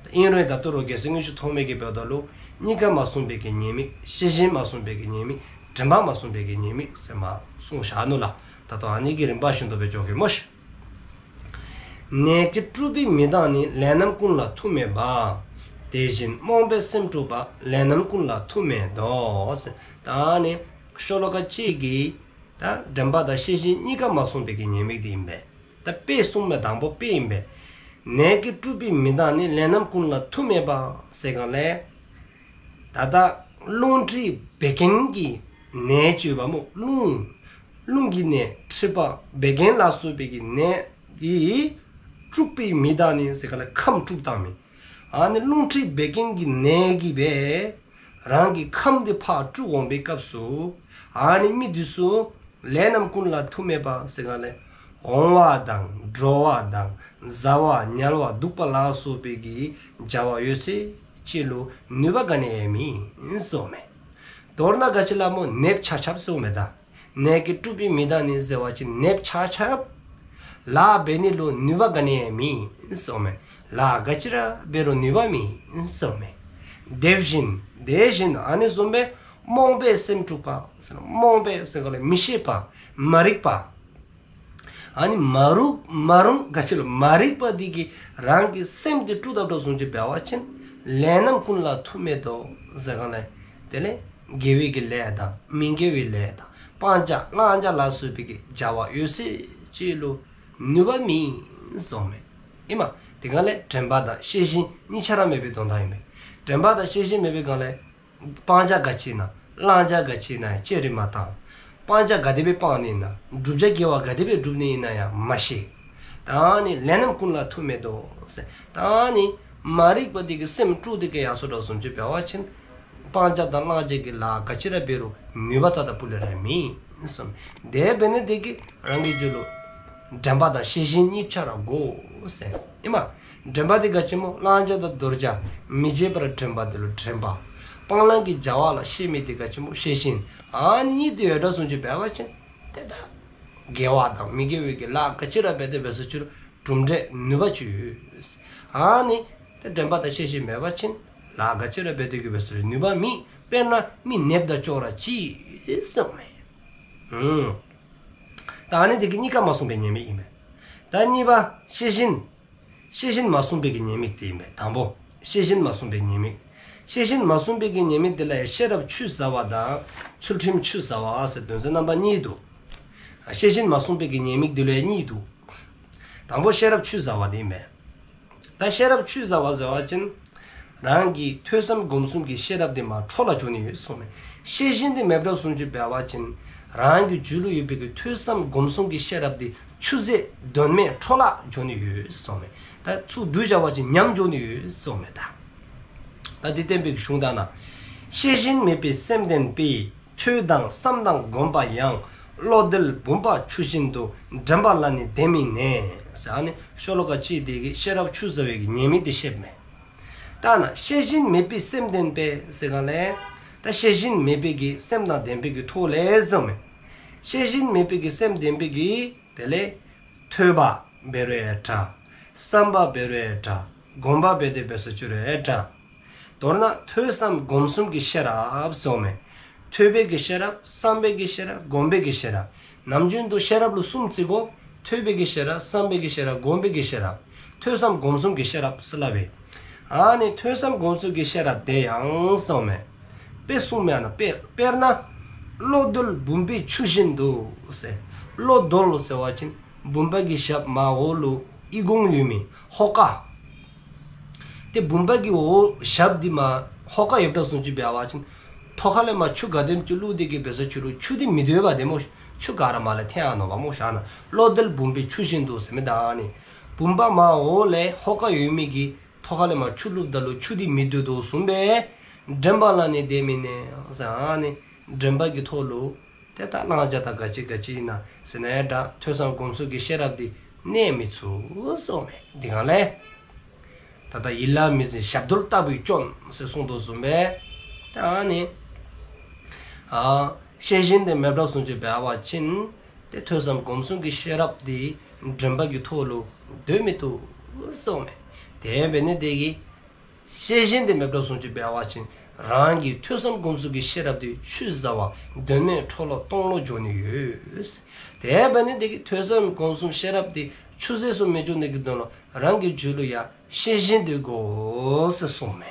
ད་ཨིན་རུང་ད་ལྟོ་རུང་རྒྱལ་སྲས་དངུལ་ཆུ་ཐོགས་མེད་ཀྱིས་འབདཝ་ད་ལུ་གཉིས་ཀ་མ་བསྲུངས་པའི་གི་ཉེས་དམིགས། ཤེས་བཞིན་མ་བསྲུངས་པའི་གི་ཉེས་དམིགས། དྲན་པ་མ་བསྲུངས་པའི་གི་ཉེས་དམིགས་ཟེར་མར་གསུངས་བཞག་ནུག་ལགས། ད་ལྟོ་ཨ་ནི་གི་རིམ་པ་བཞིན་དུ་སྦེ་འགྱོ་གེ་སྨོ་ཤིག། ནད་ཀྱིས་དཀྲུགས་པའི་མི་དག་ནི། ལས་རྣམས་ཀུན་ལ་མཐུ་མེད་པ། དེ་བཞིན་རྨོངས་པས་སེམས་དཀྲུགས་པ། ལས་རྣམས་ཀུན་ལ་མཐུ་མེད་དོ། ད་ནི་ཤོ་ལོ་ཀ་གཅིག་གིས་ད་དྲན་པ་དང་ཤེས་བཞིན་གཉིས་ཀ་མ་བསྲུངས་པའི་གི་ཉེས་དམིགས་དེ་ཨིན་པས། ད་དཔེ་གསུངས་མི་དང་པོ་དཔེ་ཨིན་པས། ནད་ཀྱིས་དཀྲུགས་པའི་མི་དག་ནི། ལས་རྣམས་ཀུན་ལ་མཐུ་མེད་པ་ཟེར་ག་ལས། ད་ལྟ་རླུང་མཁྲིས་བད་ཀན་གྱི་ནད་ཅིག་ཡོདཔ་སྨོ། རླུང་རླུང་གི་ནད་མཁྲིས་པ་བད་ཀན་ལ་སོགས་པའི་གི་ནད་ཀྱིས་དཀྲུགས་པའི་མི་དག་ནི་ཟེར་ག་ལས་ཁམས་དཀྲུགས་བཏང་མི། ཨ་ནི་རླུང་མཁྲིས་བད་ཀན་གྱི་ནད་ཀྱིས་སྦེ་རང་གི་ཁམས་འདི་ཕར་དཀྲུགས་འོང་པའི་སྐབས་སུ་ཨ་ནི་མི་འདི་ཚུ་ལས་རྣམས་ཀུན་ལ་མཐུ་མེད་པ་ཟེར་ག་ལས་འོང་བ་དང་འགྲོ་བ་དང་བཟའ་བ་ཉལ་བ་འདུག་པ་ལ་སོགས་པའི་གི་བྱ་བ་ཡོད་ཚད་ཅིག་ལུ་ནུས་པ་ག་ནི་ཡང་མེད་གསུངམ་མས། མདོར་ན་ག་ཅི་ལ་སྨོ། ནདཔ་ཆ་ཁྱབ་གསུངམ་མས་ད། ནད་ཀྱིས་དཀྲུགས་པའི་མི་དག་ནི་ཟེར་བ་ཅིན་ནདཔ་ཆ་ཁྱབ། ལཱ་འབད་ནི་ལུ་ནུས་པ་ག་ནི་ཡང་མེད་གསུངམ་མས། ལཱ་ག་ཅི་ར་འབད་རུང་ནུས་པ་མེད་གསུངམ་མས། དེ་བཞིན་དེ་བཞིན་ཨ་ནི་བཟུམ་སྦེ་རྨོངས་པས་སེམས་དཀྲུགས་པ། རྨོངས་པས་ཟེར་ག་ལས་མི་ཤེས་པ། མ་རིག་པ། ཨ་ནི་མ་རུང་མ་རུང་ག་ཅི་ལོ་མ་རིག་པ་འདི་གིས་རང་གི་སེམས་འདི་དཀྲུགས་དཔ་འདྲཝ་བཟུམ་ཅིག་འབད་བ་ཅིན་ལས་རྣམས་ཀུན་ལ་མཐུ་མེད་དོ་ཟེར་ག་ལས། དེ་ལས་དགེ་བའི་གི་ལས་དང་མི་དགེ་བའི་ལས་དང་སྤང་བྱ་བླང་བྱ་ལ་སོགས་པའི་གི་བྱ་བ་ཡོད་ཚད་ཅིག་ལུ་ནུས་པ་མེད་གསུངམ་མས། ཨིན་མས། དེ་ག་ལས་དྲན་པ་དང་ཤེས་བཞིན་གཉིས་ཆ་ར་མེད་པའི་དོན་དག་ཨིན་མས། དྲན་པ་དང་ཤེས་བཞིན་མེད་པའི་སྒང་ལས་སྤང་བྱ་ག་ཅི་ཨིན་ན་བླང་བྱ་ག་ཅི་ཨིན་ན་ཅི་རིག་མ་བཏང་། སྤང་བྱ་ག་དེ་སྦེ་སྤང་ནི་ཨིན་ན་བསྒྲུབ་བྱ་དགེ་བ་ག་དེ་སྦེ་བསྒྲུབ་ནི་ཨིན་ན་ཡང་མ་ཤེས། ད་ནི་ལས་རྣམས་ཀུན་ལ་མཐུ་མེད་དོ་ཟེར། ད་ནི་མ་རིག་པ་འདི་གིས་སེམས་དཀྲུགས་ཏེ་གི་ཡར་སོ་དྲགས་བཟུམ་ཅིག་འབད་བ་ཅིན་སྤང་བྱ་དང་བླང་བྱ་གི་ལཱ་ག་ཅི་ར་འབད་རུང་ནུས་པ་རྩ་དང་སྤུ་ལས་ར་མེད་གསུངམ་མས། དེ་འབད་ནི་དེ་གིས་རང་གི་རྒྱུད་ལུ་དྲན་པ་དང་ཤེས་བཞིན་གཉིས་ཆ་ར་དགོ་ཟེར། ཨིན་མས། དྲན་པ་དེ་ག་ཅི་སྨོ། བླང་བྱ་དང་དོར་བྱ་མི་བརྗེད་པར་དྲན་པ་དེ་ལུ་དྲན་པ། སྤང་བླང་གི་བྱ་བ་ལ་ཤེས་མི་དེ་ག་ཅི་སྨོ། ཤེས་བཞིན། ཨ་ནི་གཉིས་དེ་ཡོད་དྲགས་བཟུམ་ཅིག་འབད་བ་ཅིན་ཏེ་ད་དགེ་བ་དང་མི་དགེ་བའི་གི་ལཱ་ག་ཅི་ར་འབད་དེ་འབད་སོ་ཅི་རུང་གྲུབ་འབྲས་ནུས་པ་ཅིག་ཡོད། ཨ་ནི་ཏེ་དྲན་པ་དང་ཤེས་བཞིན་མེད་པ་ཅིན་ལཱ་ག་ཅི་ར་འབད་དེ་གི་འབད་སོ་ཅི་རུང་ནུས་པ་མེད། དཔེར་ན་མི་ནདཔ་དང་ཅོག་ར་གཅིག་གསུངམ་མས། ཨུམ། ད་ནི་དེ་གིས་གཉིས་ཀ་མ་བསྲུངས་པའི་ཉེས་དམིགས་ཨིན་མས། ད་གཉིས་པ་ཤེས་བཞིན། ཤེས་བཞིན་མ་བཟུང་བའི་གི་ཉེས་དམིགས་དེ་ཨིན་པས། དང་པོ་ཤེས་བཞིན་མ་བཟུང་བའི་ཉེས་དམིགས། ཤེས་བཞིན་མ་བཟུང་བའི་གི་ཉེས་དམིགས་དེ་ལ་ཡང་ཤེས་རབ་ཆུད་ཟ་བ་དང་ཚུལ་ཁྲིམས་ཆུད་ཟ་བ་ཟེར་དོན་ཚན་རྣམ་པ་གཉིས་འདུག། ཤེས་བཞིན་མ་བཟུང་བའི་གི་ཉེས་དམིགས་དེ་ལ་ཡང་གཉིས་འདུག། དང་པོ་ཤེས་རབ་ཆུད་ཟ་བ་དེ་ཨིན་པས། ད་ཤེས་རབ་ཆུད་ཟ་བ་ཟེར་བ་ཅིན་རང་གི་ཐོས་བསམ་སྒོམ་གསུམ་གྱི་ཤེས་རབ་དེ་མར་འཕྲོ་བརླག་འགྱོ་ནི་ཡོད་གསུངམ་མས། ཤེས་བཞིན་དེ་མེདཔ་བཟུམ་ཅིག་འབད་བ་ཅིན་རང་གི་རྒྱུད་ལུ་ཡོད་པའི་གི་ཐོས་བསམ་སྒོམ་གསུམ་གྱི་ཤེས་རབ་དེ་ཆུད་ཟོས་དོན་མེད་འཕྲོ་བརླག་འགྱོ་ནི་ཡོད་གསུངམ་མས། ད་ཚུར་བསྡུ་བཞག་པ་ཅིན་ཉམས་འགྱོ་ནི་ཡོད་གསུངམ་མས། ད་ད་དེ་བསྟན་པའི་གི་གཞུང་དག་ནང་ཤེས་བཞིན་མེད་པའི་སེམས་ལྡན་པས། ཐོས་དང་བསམ་དང་བསྒོམ་པ་ཡང་། བློ་འདས་བུམ་པ་ཆུ་བཞིན་དུ། དྲན་པ་ལ་ནི་དེ་མི་གནས། ཟེར་ཨ་ནི་ཤོ་ལོ་ཀ་གཅིག་དེ་གིས་ཤེས་རབ་ཆུད་ཟ་བའི་གི་ཉེས་དམིགས་དེ་བཤདཔ་མས། ད་ནཱ་ཤེས་བཞིན་མེད་པའི་སེམས་ལྡན་པས་ཟེར་ག་ལས། ད་ཤེས་བཞིན་མེད་པའི་གི་སེམས་དང་ལྡན་པའི་གི་ཐོག་ལས་གསུངམ་མས། ཤེས་བཞིན་མེད་པའི་གི་སེམས་ལྡན་པའི་གི་དེ་ལས་ཐོས་པ་འབད་རུང་ཡང་འདྲ། བསམ་པ་འབད་རུང་ཡང་འདྲ། སྒོམ་པ་འབད་དེ་འབད་སོ་ཅི་རུང་ཡང་འདྲ། མདོར་ན་ཐོས་བསམ་སྒོམ་གསུམ་གྱི་ཤེས་རབ་གསུངམ་མས། ཐོས་པའི་གི་ཤེས་རབ། བསམ་པའི་གི་ཤེས་རབ། སྒོམ་པའི་གི་ཤེས་རབ། ནམ་རྒྱུན་དུ་ཤེས་རབ་ལུ་གསུམ་བརྩི་དགོ། ཐོས་པའི་གི་ཤེས་རབ། བསམ་པའི་གི་ཤེས་རབ། སྒོམ་པའི་གི་ཤེས་རབ། ཐོས་བསམ་སྒོམ་གསུམ་གྱི་ཤེས་རབ་ཟེར་སླབ་པས། ཨ་ནི་ཐོས་བསམ་སྒོམ་གསུམ་གྱི་ཤེས་རབ་དེ་ཡང་གསུངམ་མས། དཔེ་གསུངམ་མས་ཨ་ནཱ་དཔེ། དཔེར་ན་བློ་རྡོལ་བུམ་པའི་ཆུ་བཞིན་དུ་ཟེར། བློ་རྡོལ་ཟེར་བ་ཅིན་བུམ་པ་གི་ཞབས་མར་འོག་ལུ་ཨི་ཁུང་ཡོད་མི་ཧོ་ཀ། ཏེ་བུམ་པ་གི་འོག་ཞབས་འདི་མར་ཧོ་ཀ་ཡོདཔ་བཟུམ་ཅིག་འབད་བ་ཅིན་ཐོག་ཁ་ལས་མར་ཆུ་ག་དེམ་ཅིག་བླུགས་ཏེ་གི་འབད་སོ་ཅི་རུང་ཆུ་འདི་མི་སྡོད་པས་ཏེ་སྨོ། ཆུ་ག་ར་མར་ལས་ཐོན་འོང་ནོ་པས་སྨོ། ཤ་ན་བློ་རྡོལ་བུམ་པའི་ཆུ་བཞིན་དུ་ཟེར་མི་ད་ཨ་ནི་བུམ་པ་མར་འོག་ལས་ཧོ་ཀ་ཡོད་མི་གི་ཐོག་ཁ་ལས་མར་ཆུ་བླུགསཔ་ད་ལུ་ཆུ་འདི་མི་སྡོད་དོ་བཟུམ་སྦེ། དྲན་པ་ལ་ནི་དེ་མི་གནས་ཟེར་ཨ་ནི་དྲན་པ་གི་ཐོག་ལུ་ཏེ་ད་བླང་བྱ་དང་ག་ཅི་ག་ཅི་ཨིན་ན་ཟེར་ན་ཡང་འདྲ། ཐོས་བསམ་སྒོམ་གསུམ་གྱི་ཤེས་རབ་འདི་གནས་མི་ཚུགས་གསུངམ་མས། འདི་གང་ལས། ད་ལྟ་ཡིད་ལ་མི་འཛིན་ཞབས་རྡོལ་ལྟ་བུའི་སྐྱོན་ཟེར་གསུངས་དོ་བཟུམ་སྦེ། ད་ཨ་ནི་ཨ་ཤེས་བཞིན་དེ་མེདཔ་བཟུམ་ཅིག་འབད་བ་ཅིན་ཏེ་ཐོས་བསམ་སྒོམ་གསུམ་གྱི་ཤེས་རབ་འདི་དྲན་པ་གི་ཐོག་ལུ་སྡོད་མི་ཚུགས་གསུངམ་མས། དེ་འབད་ནི་དེ་གིས་ཤེས་བཞིན་དེ་མེདཔ་བཟུམ་ཅིག་འབད་བ་ཅིན་རང་གི་ཐོས་བསམ་སྒོམ་གསུམ་གྱི་ཤེས་རབ་དེ་ཆུད་ཟ་བ་དོན་མེད་འཕྲོ་བརླག་སྟོང་བརླག་འགྱོ་ནི་ཡོད། དེ་འབད་ནི་དེ་གིས་ཐོས་བསམ་སྒོམ་གསུམ་ཤེས་རབ་དེ་ཆུད་ཟོས་སུ་མི་འགྱོ་ནི་གི་དོན་ལུ་རང་གི་རྒྱུད་ལུ་ཡང་ཤེས་བཞིན་དེ་དགོ་ཟེར་གསུངམ་མས།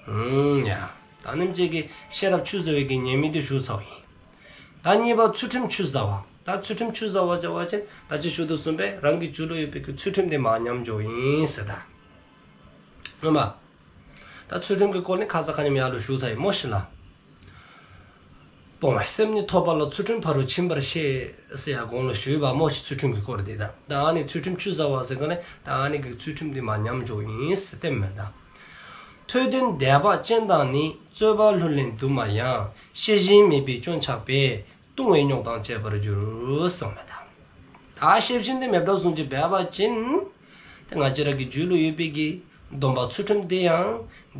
ཨུམ་ཡ། ད་ནིམ་ཅིག་གི་ཤེས་རབ་ཆུད་ཟ་བའི་གི་ཉེས་དམིགས་དེ་ཞུ་ཚརཝ་ཨིན། ད་གཉིས་པ་ཚུལ་ཁྲིམས་ཆུད་ཟ་བ། ད་ཚུལ་ཁྲིམས་ཆུད་ཟ་བ་ཟེར་བ་ཅིན་ད་ཅི་ཞུ་དོ་བཟུམ་སྦེ་རང་གི་རྒྱུད་ལུ་ཡོད་པའི་གི་ཚུལ་ཁྲིམས་དེ་མར་ཉམས་འགྱོཝ་ཨིན་ཟེར་ད། ཨིན་མས། ད་ཚུལ་ཁྲིམས་ཀྱི་སྐོར་ནི་ཁ་ཙ་ཁ་ཉིནམ་ཡར་ལུ་ཞུ་ཚར་ཡི་སྨོ་ཤིག་ལགས། སྤོང་བའི་སེམས་ནི་ཐོབ་པ་ལ། ཚུལ་ཁྲིམས་ཕ་རོལ་ཕྱིན་པར་བཤད་ཟེར་ཡར་གོང་ལུ་ཞུ་ཡི་པ་སྨོ་ཤིག། ཚུལ་ཁྲིམས་ཀྱི་སྐོར་དེ་ད། ད་ཨ་ནི་ཚུལ་ཁྲིམས་ཆུད་ཟ་བ་ཟེར་ག་ནི་ད་ཨ་ནི་གི་ཚུལ་ཁྲིམས་དེ་མར་ཉམས་འགྱོཝ་ཨིན་ཟེར་བསྟནམ་མས་ད། ཐོས་ལྡན་དད་པ་ཅན་དག་ནི། རྩོད་པ་ལྷུར་ལེན་དུ་མ་ཡང་། ཤེས་བཞིན་མེད་པའི་སྐྱོན་ཆགས་པས། ལྟུང་བའི་རྙོག་དང་བཅས་པར་འགྱུར་གསུངམ་མས་ད། ད་ཤེས་བཞིན་དེ་མེདཔ་བཟུམ་ཅིག་འབད་བ་ཅིན་ཏེ་ང་བཅས་ར་གི་རྒྱུད་ལུ་ཡོད་པའི་གི་སྡོམ་པ་ཚུལ་ཁྲིམས་དེ་ཡང་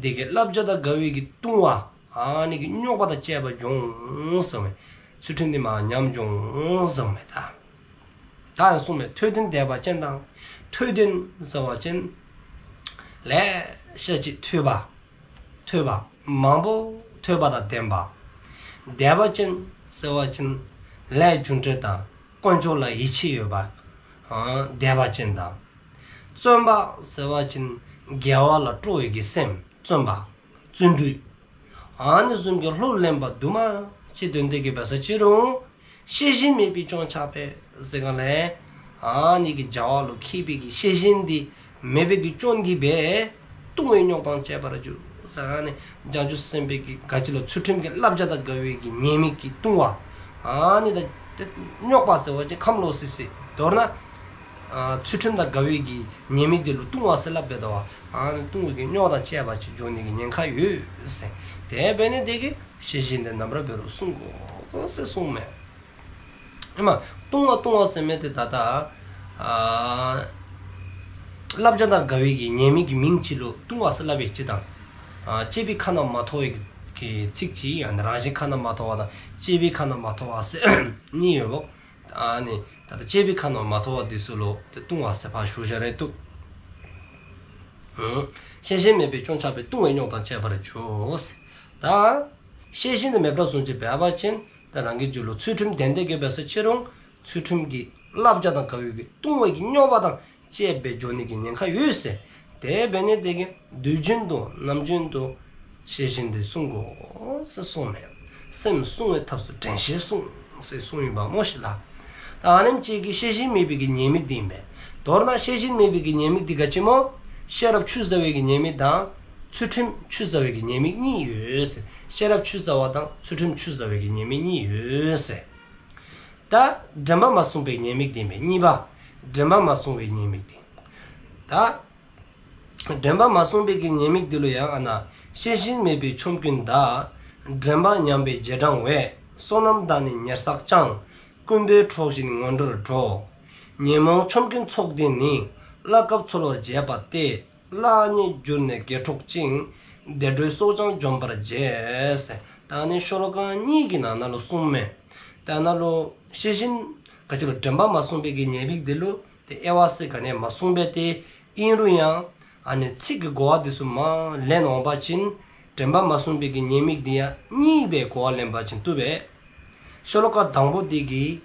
དེ་གི་བསླབ་བྱ་དང་འགལ་བའི་གི་ལྟུང་བ་ཨ་ནི་གི་རྙོག་པ་དང་བཅས་པ་འབྱུང་གསུངམ་མས། ཚུལ་ཁྲིམས་དེ་མར་ཉམས་འགྱོ་གསུངམ་མས་ད། ད་ཡང་གསུངམ་མས། ཐོས་ལྡན་དད་པ་ཅན་དང་། ཐོས་ལྡན་ཟེར་བ་ཅིན་ལེ་ཤ་ཅིག་ཐོས་པ། ཐོས་པ་མང་པོ་ཐོས་པ་དང་ལྡན་པ། དད་པ་ཅན་ཟེར་བ་ཅིན་ལས་རྒྱུ་འབྲས་དང་དཀོན་མཆོག་ལ་ཡིད་ཆེས་ཡོད་པ། ཨ་དད་པ་ཅན་དང་། བརྩོན་པ་ཟེར་བ་ཅིན་དགེ་བ་ལ་སྤྲོ་བའི་གི་སེམས་བརྩོན་པ། བརྩོན་འགྲུས། ཨ་ནི་བཟུམ་གྱི་ལྷུར་ལེན་པ་དུ་མ་ཅིག་དོན་དེ་གི་འབད་སོ་ཅི་རུང་ཤེས་བཞིན་མེད་པའི་སྐྱོན་ཆགས་པས་ཟེར་ག་ལས། ཨ་ནི་གི་བྱ་བ་ལུ་མཁས་པའི་གི་ཤེས་བཞིན་དེ་མེད་པའི་གི་སྐྱོན་གྱིས་འབད་ལྟུང་བའི་རྙོག་དང་བཅས་པར་འགྱུར་ཟེར། ཨ་ནི་བྱང་ཆུབ་སེམས་དཔའི་གི་ག་ཅི་ལོ་ཚུལ་ཁྲིམས་ཀྱི་བསླབ་བྱ་དང་འགལ་བའི་གི་ཉེས་དམིགས་ཀྱི་ལྟུང་བ། ཨ་ནི་ད་རྙོག་པ་ཟེར་བ་ཅིན་ཁམས་ལོག་སི་སི། མདོར་ན་ཨ་ཚུལ་ཁྲིམས་དང་འགལ་བའི་གི་ཉེས་དམིགས་དེ་ལུ་ལྟུང་བ་ཟེར་སླབ་པས་ད་བ། ཨ་ནི་ལྟུང་བའི་གི་རྙོག་དང་བཅས་པ་ཅིག་འབྱུང་ནི་གི་ཉེན་ཁ་ཡོད་ཟེར། དེ་འབད་ནི་དེ་གིས་ཤེས་བཞིན་དེ་ནམ་ར་འབད་རུང་བསྲུང་དགོ་ཟེར་གསུངམ་མས། ཨེ་མ། ལྟུང་བ་ལྟུང་བ་ཟེར་མི་དེ་ད་ལྟ་ཨ་བསླབ་བྱ་དང་འགལ་བའི་གི་ཉེས་དམིགས་ཀྱི་མིང་ཅིག་ལུ་ལྟུང་བ་ཟེར་སླབ་པའི་ཅིག་དང་། ཨ་བཅས་པའི་ཁ་ན་མ་ཐོ་བའི་གི་ཚིག་ཅིག་ཡང་ན་རང་བཞིན་ཁ་ན་མ་ཐོ་བ་དང་བཅས་པའི་ཁ་ན་མ་ཐོ་བ་ཟེར་གཉིས་ཡོདཔ། ཨ་ནི་ད་ལྟ་བཅས་པའི་ཁ་ན་མ་ཐོ་བ་དེ་ཚུ་ལུ་ཏེ་ལྟུང་བ་ཟེར་ཕར་ཞུ་བཞག་རེ་འདུག། ཨུམ། ཤེས་བཞིན་མེད་པའི་སྐྱོན་ཆགས་པས། ལྟུང་བའི་རྙོག་དང་བཅས་པར་འགྱུར། ད་ཤེས་བཞིན་དེ་མེདཔ་བཟུམ་ཅིག་འབད་བ་ཅིན་ད་རང་གི་རྒྱུད་ལུ་ཚུལ་ཁྲིམས་ལྡན་ཏེ་གི་འབད་སོ་ཅི་རུང་ཚུལ་ཁྲིམས་ཀྱི་ བསླབ་བྱ་དང་འགལ་བའི་གི་ལྟུང་བའི་གི་རྙོག་པ་དང་བཅས་པའི་འགྱོ་ནི་གི་ཉེན་ཁ་ཡོད་ཟེར། དེ་འབད་ནི་དེ་གིས་དུས་རྒྱུན་དུ་ནམ་རྒྱུན་དུ་ཤེས་བཞིན་དེ་བསྲུང་དགོ་ཟེར་གསུངས་མས། སེམས་བསྲུང་བའི་ཐབས་སུ་དྲན་ཤེས་བསྲུང་ཟེར་གསུངས་ཡོདཔ་མོ་ཤིག་ལགས། ད་ཨ་ནེམ་ཅིག་གིས་ཤེས་བཞིན་མེད་པའི་གི་ཉེས་དམིགས་དེ་ཨིན་པས། མདོར་ན་ཤེས་བཞིན་མེད་པའི་གི་ཉེས་དམིགས་དེ་ག་ཅི་མོ། ཤེས་རབ་ཆུད་ཟ་བའི་གི་ཉེས་དམིགས་དང་། ཚུལ་ཁྲིམས་ཆུད་ཟ་བའི་གི་ཉེས་དམིགས་གཉིས་ཡོད་ཟེར། ཤེས་རབ་ཆུད་ཟ་བ་དང་ཚུལ་ཁྲིམས་ཆུད་ཟ་བའི་གི་ཉེས་དམིགས་གཉིས་ཡོད་ཟེར། ད་དྲན་པ་མ་བསྲུངས་པའི་ཉེས་དམིགས་དེ་ཨིན་པས། གཉིས་པ། དྲན་པ་མ་བསྲུངས་པའི་ཉེས་དམིགས་དེ། ད་དྲན་པ་མ་བསྲུངས་པའི་གི་ཉེས་དམིགས་དེ་ལུ་ཡང་ཨ་ན། ཤེས་བཞིན་མེད་པའི་ཆོམ་རྐུན་དག། དྲན་པ་ཉམས་པའི་རྗེས་འབྲང་བས། བསོད་ནམས་དག་ནི་ཉེར་བསགས་ཀྱང་། རྐུན་པོའི་གྲོགས་བཞིན་ངན་འགྲོར་འགྲོ། ཉོན་མོངས་ཆོམ་རྐུན་ཚོགས་འདི་ནི། བླ་གབ་འཚོལ་བར་བྱེད་པ་སྟེ། བླ་ཉིད་གྱུར་ནས་དགེ་འཕྲོག་ཅིང་། བདེ་འགྲོའི་སྲོག་ཀྱང་འཇོམས་པར་བྱེད་ཟེར། ད་ཨ་ནི་ཤོ་ལོ་ཀ་གཉིས་ཀྱི་ནང་ན་ལུ་གསུངས་མས། ད་ཨ་ན་ལུ་ཤེས་བཞིན་ག་ཅི་ལོ་དྲན་པ་མ་བསྲུངས་པའི་གི་ཉེས་དམིགས་དེ་ལུ་དེ་དབྱེ་བ་ཟེར་ག་ནི་མ་གསུངས་པས། དེ་ཨིན་རུང་ཡང་ཨ་ནི་ཚིག་གི་གོ་བ་དེ་ཚུ་མར་ལེན་འོང་པ་ཅིན་དྲན་པ་མ་བསྲུངས་པའི་གི་ཉེས་དམིགས་དེ་ཡང་གཉིས་པའི་གོ་བ་ལེན་པ་ཅིན་བཏུབ་པས། ཤོ་ལོ་ཀ་དང་པོ་འདི་གིས་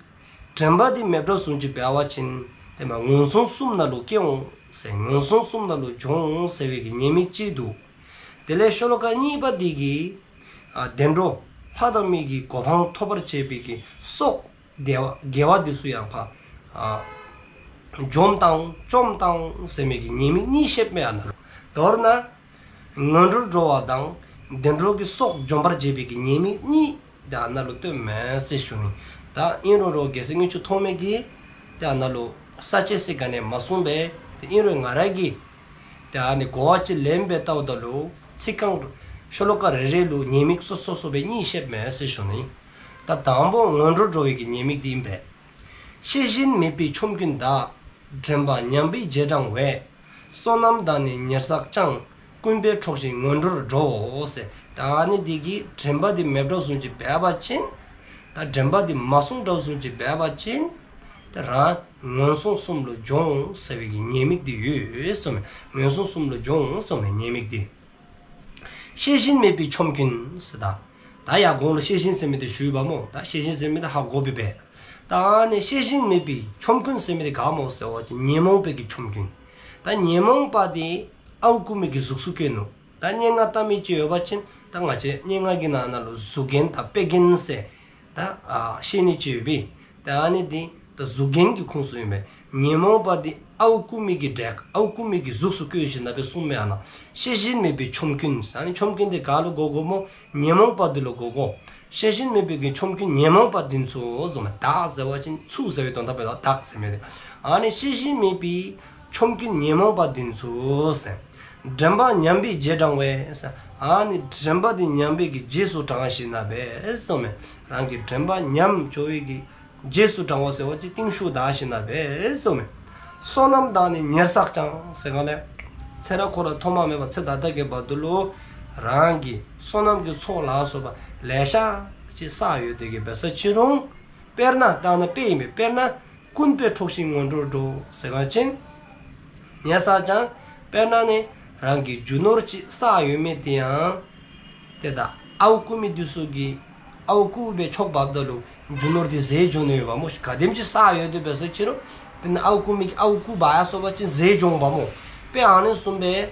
དྲན་པ་འདི་མེདཔ་བཟུམ་ཅིག་འབད་བ་ཅིན་དེ་མ་ངན་སོང་གསུམ་ནང་ལུ་སྐྱེ་འོང་ཟེར། ངན་སོང་གསུམ་ནང་ལུ་འགྱོ་འོང་ཟེར་བའི་གི་ཉེས་དམིགས་གཅིག་འདུག། དེ་ལས་ཤོ་ལོ་ཀ་གཉིས་པ་འདི་གིས་ཨ་བདེ་འགྲོ་ལྷ་དང་མི་གི་གོ་འཕང་ཐོབ་པར་བྱེད་པའི་གི་སྲོག་དགེ་བ་དགེ་བ་འདི་ཚུ་ཡང་ཕར་ཨ་འཇོམས་བཏང་བཅོམ་བཏང་ཟེར་མི་གི་ཉེས་དམིགས་གཉིས་བཤདཔ་མས་ཨ་ན་ལུ། མདོར་ན། ངན་འགྲོར་འགྲོ་བ་དང་བདེ་འགྲོ་གི་སྲོག་འཇོམས་པར་བྱེད་པའི་གི་ཉེས་དམིགས་གཉིས་དེ་ཨ་ན་ལུ་སྟོནམ་མས་ཟེར་ཞུ་ནི། ད་ཨིན་རུང་རོགས་རྒྱལ་སྲས་དངུལ་ཆུ་ཐོགས་མེད་ཀྱིས་དེ་ཨ་ན་ལུ་ས་བཅད་ཟེར་ག་ནི་མ་གསུངས་པས། དེ་ཨིན་རུང་ང་ར་གིས་དེ་ཨ་ནི་གོ་བ་ཅིག་ལེནམ་སྦེ་བལྟཝ་ད་ལུ་ཚིག་རྐང་ཤོ་ལོ་ཀ་རེ་རེ་ལུ་ཉེས་དམིགས་སོ་སོ་སོ་སྦེ་གཉིས་བཤདཔ་མས་ཟེར་ཞུ་ནི། ད་དང་པོ་ངན་འགྲོར་འགྲོ་བའི་གི་ཉེས་དམིགས་དེ་ཨིན་པས། ཤེས་བཞིན་མེད་པའི་ཆོམ་རྐུན་དག། དྲན་པ་ཉམས་པའི་རྗེས་འབྲང་བས། བསོད་ནམས་དག་ནི་ཉེར་བསགས་ཀྱང་། རྐུན་པོའི་གྲོགས་བཞིན་ངན་འགྲོར་འགྲོ་ཟེར། ད་ཨ་ནི་འདི་གིས་དྲན་པ་འདི་མེདཔ་བཟུམ་ཅིག་འབད་བ་ཅིན། ད་དྲན་པ་འདི་མ་བསྲུངམ་བཟུམ་ཅིག་འབད་བ་ཅིན། ད་རང་ངན་སོང་གསུམ་ལུ་འགྱོ་འོང་ཟེར་བའི་གི་ཉེས་དམིགས་འདི་ཡོད་གསུངསམ་མས། ངན་སོང་གསུམ་ལུ་འགྱོ་འོང་གསུངསམ་མས་ཉེས་དམིགས་འདི། ཤེས་བཞིན་མེད་པའི་ཆོམ་རྐུན་ཟེར་ད། ད་ཡར་གོང་ལུ་ཤེས་བཞིན་ཟེར་མི་དེ་ཞུ་ཡི་པ་མོ། ད་ཤེས་བཞིན་ཟེར་མི་དེ་ཧ་གོ་བས་པས། ད་ཨ་ནི་ཤེས་བཞིན་མེད་པའི་ཆོམ་རྐུན་ཟེར་མི་དེ་ག་མོ་ཟེར་བ་ཅིན་ཉོན་མོངས་པའི་གི་ཆོམ་རྐུན། ད་ཉོན་མོངས་པ་དེ་ཨརཝ་རྐུ་མི་གི་གཟུགས་སུ་བཀོད་ནུག། ད་སྙན་ངག་བལྟ་མི་ཅིག་ཡོད་པ་ཅིན་ད་ང་བཅས་སྙན་ངག་གི་ནང་ན་ལུ་གཟུགས་རྒྱན་དང་དཔེ་རྒྱན་ཟེར། ད་ཨ་ཤེས་ནི་ཅིག་ཡོད་པས། ད་ཨ་ནི་དེ་ད་གཟུགས་རྒྱན་གྱི་ཁུངས་སུ་ཨིན་པས། ཉོན་མོངས་པ་དེ་ཨརཝ་རྐུ་མི་གི་གྲས་ཨརཝ་རྐུ་མི་གི་གཟུགས་སུ་བཀོད་ཞིནམ་ལས་སྦེ་གསུངསམ་མས་ཨ་ན། ཤེས་བཞིན་མེད་པའི་ཆོམ་རྐུན། ཨ་ནི་ཆོམ་རྐུན་དེ་ག་ལུ་གོ་དགོ་མོ། ཉོན་མོངས་པ་དེ་ལུ་གོ་དགོ། ཤེས་བཞིན་མེད་པའི་གི་ཆོམ་རྐུན་ཉོན་མོངས་པ་དེ་ཚུ་གསུངསམ་མས། དག་ཟེར་བ་ཅིན་ཚུ་ཟེར་བའི་དོན་དག་སྦེ་དག་ཟེར་མི་དེ། ཨ་ནི་ཤེས་བཞིན་མེད་པའི་ཆོམ་རྐུན་ཉོན་མོངས་པ་དེ་ཚུ་ཟེར། དྲན་པ་ཉམས་པའི་རྗེས་འབྲང་བས་ཟེར། ཨ་ནི་དྲན་པ་དེ་ཉམས་པའི་གི་རྗེས་སུ་འབྲང་ཞིནམ་ལས་གསུངསམ་མས། རང་གི་དྲན་པ་ཉམས་འགྱོ་བའི་གི་རྗེས་སུ་འབྲང་བ་ཟེར་བ་ཅིན་རྟིང་ཤུལ་བདའ་ཞིནམ་ལས་གསུངསམ་མས། བསོད་ནམས་དག་ནི་ཉེར་བསགས་ཀྱང་ཟེར་ག་ལས། ཚེ་རབས་འཁོར་བ་ཐོག་མ་མེད་པ་ཚེ་ད་ལྟ་གི་བར་དུ་ལུ་རང་གིས་བསོད་ནམས་ཀྱི་ཚོགས་ལ་སོགས་པ་ལེ་ཤ་ཅིག་བསགས་ཡོད་དེ་གི་འབད་ས་ཅི་རུང་། དཔེར་ན་ད་ཨ་ན་དཔེ་ཨིན་པས། དཔེར་ན་རྐུན་པོའི་གྲོགས་བཞིན་ངན་འགྲོར་འགྲོ་ཟེར་ག་ཅིན། ཉེར་བསགས་ཀྱང་དཔེར་ན་ནི་རང་གིས་རྒྱུ་ནོར་ཅིག་བསགས་ཡོད་མི་དེ་ཡང་། དེ་ད་ཨརཝ་རྐུ་མི་དེ་ཚུ་གིས་ཨརཝ་རྐུ་སྦེ་འཕྱོག་འབགཔ་ད་ལུ་རྒྱུ་ནོར་དེ་ཟད་འགྱོ་ནི་ཡོདཔ་མོ། ག་དེམ་ཅིག་བསགས་ཡོད་དེ་འབད་ས་ཅི་རུང་། དེ་ནི་ཨརཝ་རྐུ་མི་གིས་ཨརཝ་རྐུ་འབག་ཡར་སོང་པ་ཅིན་ཟད་འགྱོ་འོང་པ་མོ། དཔེ་ཨ་ནི་བཟུམ་སྦེ་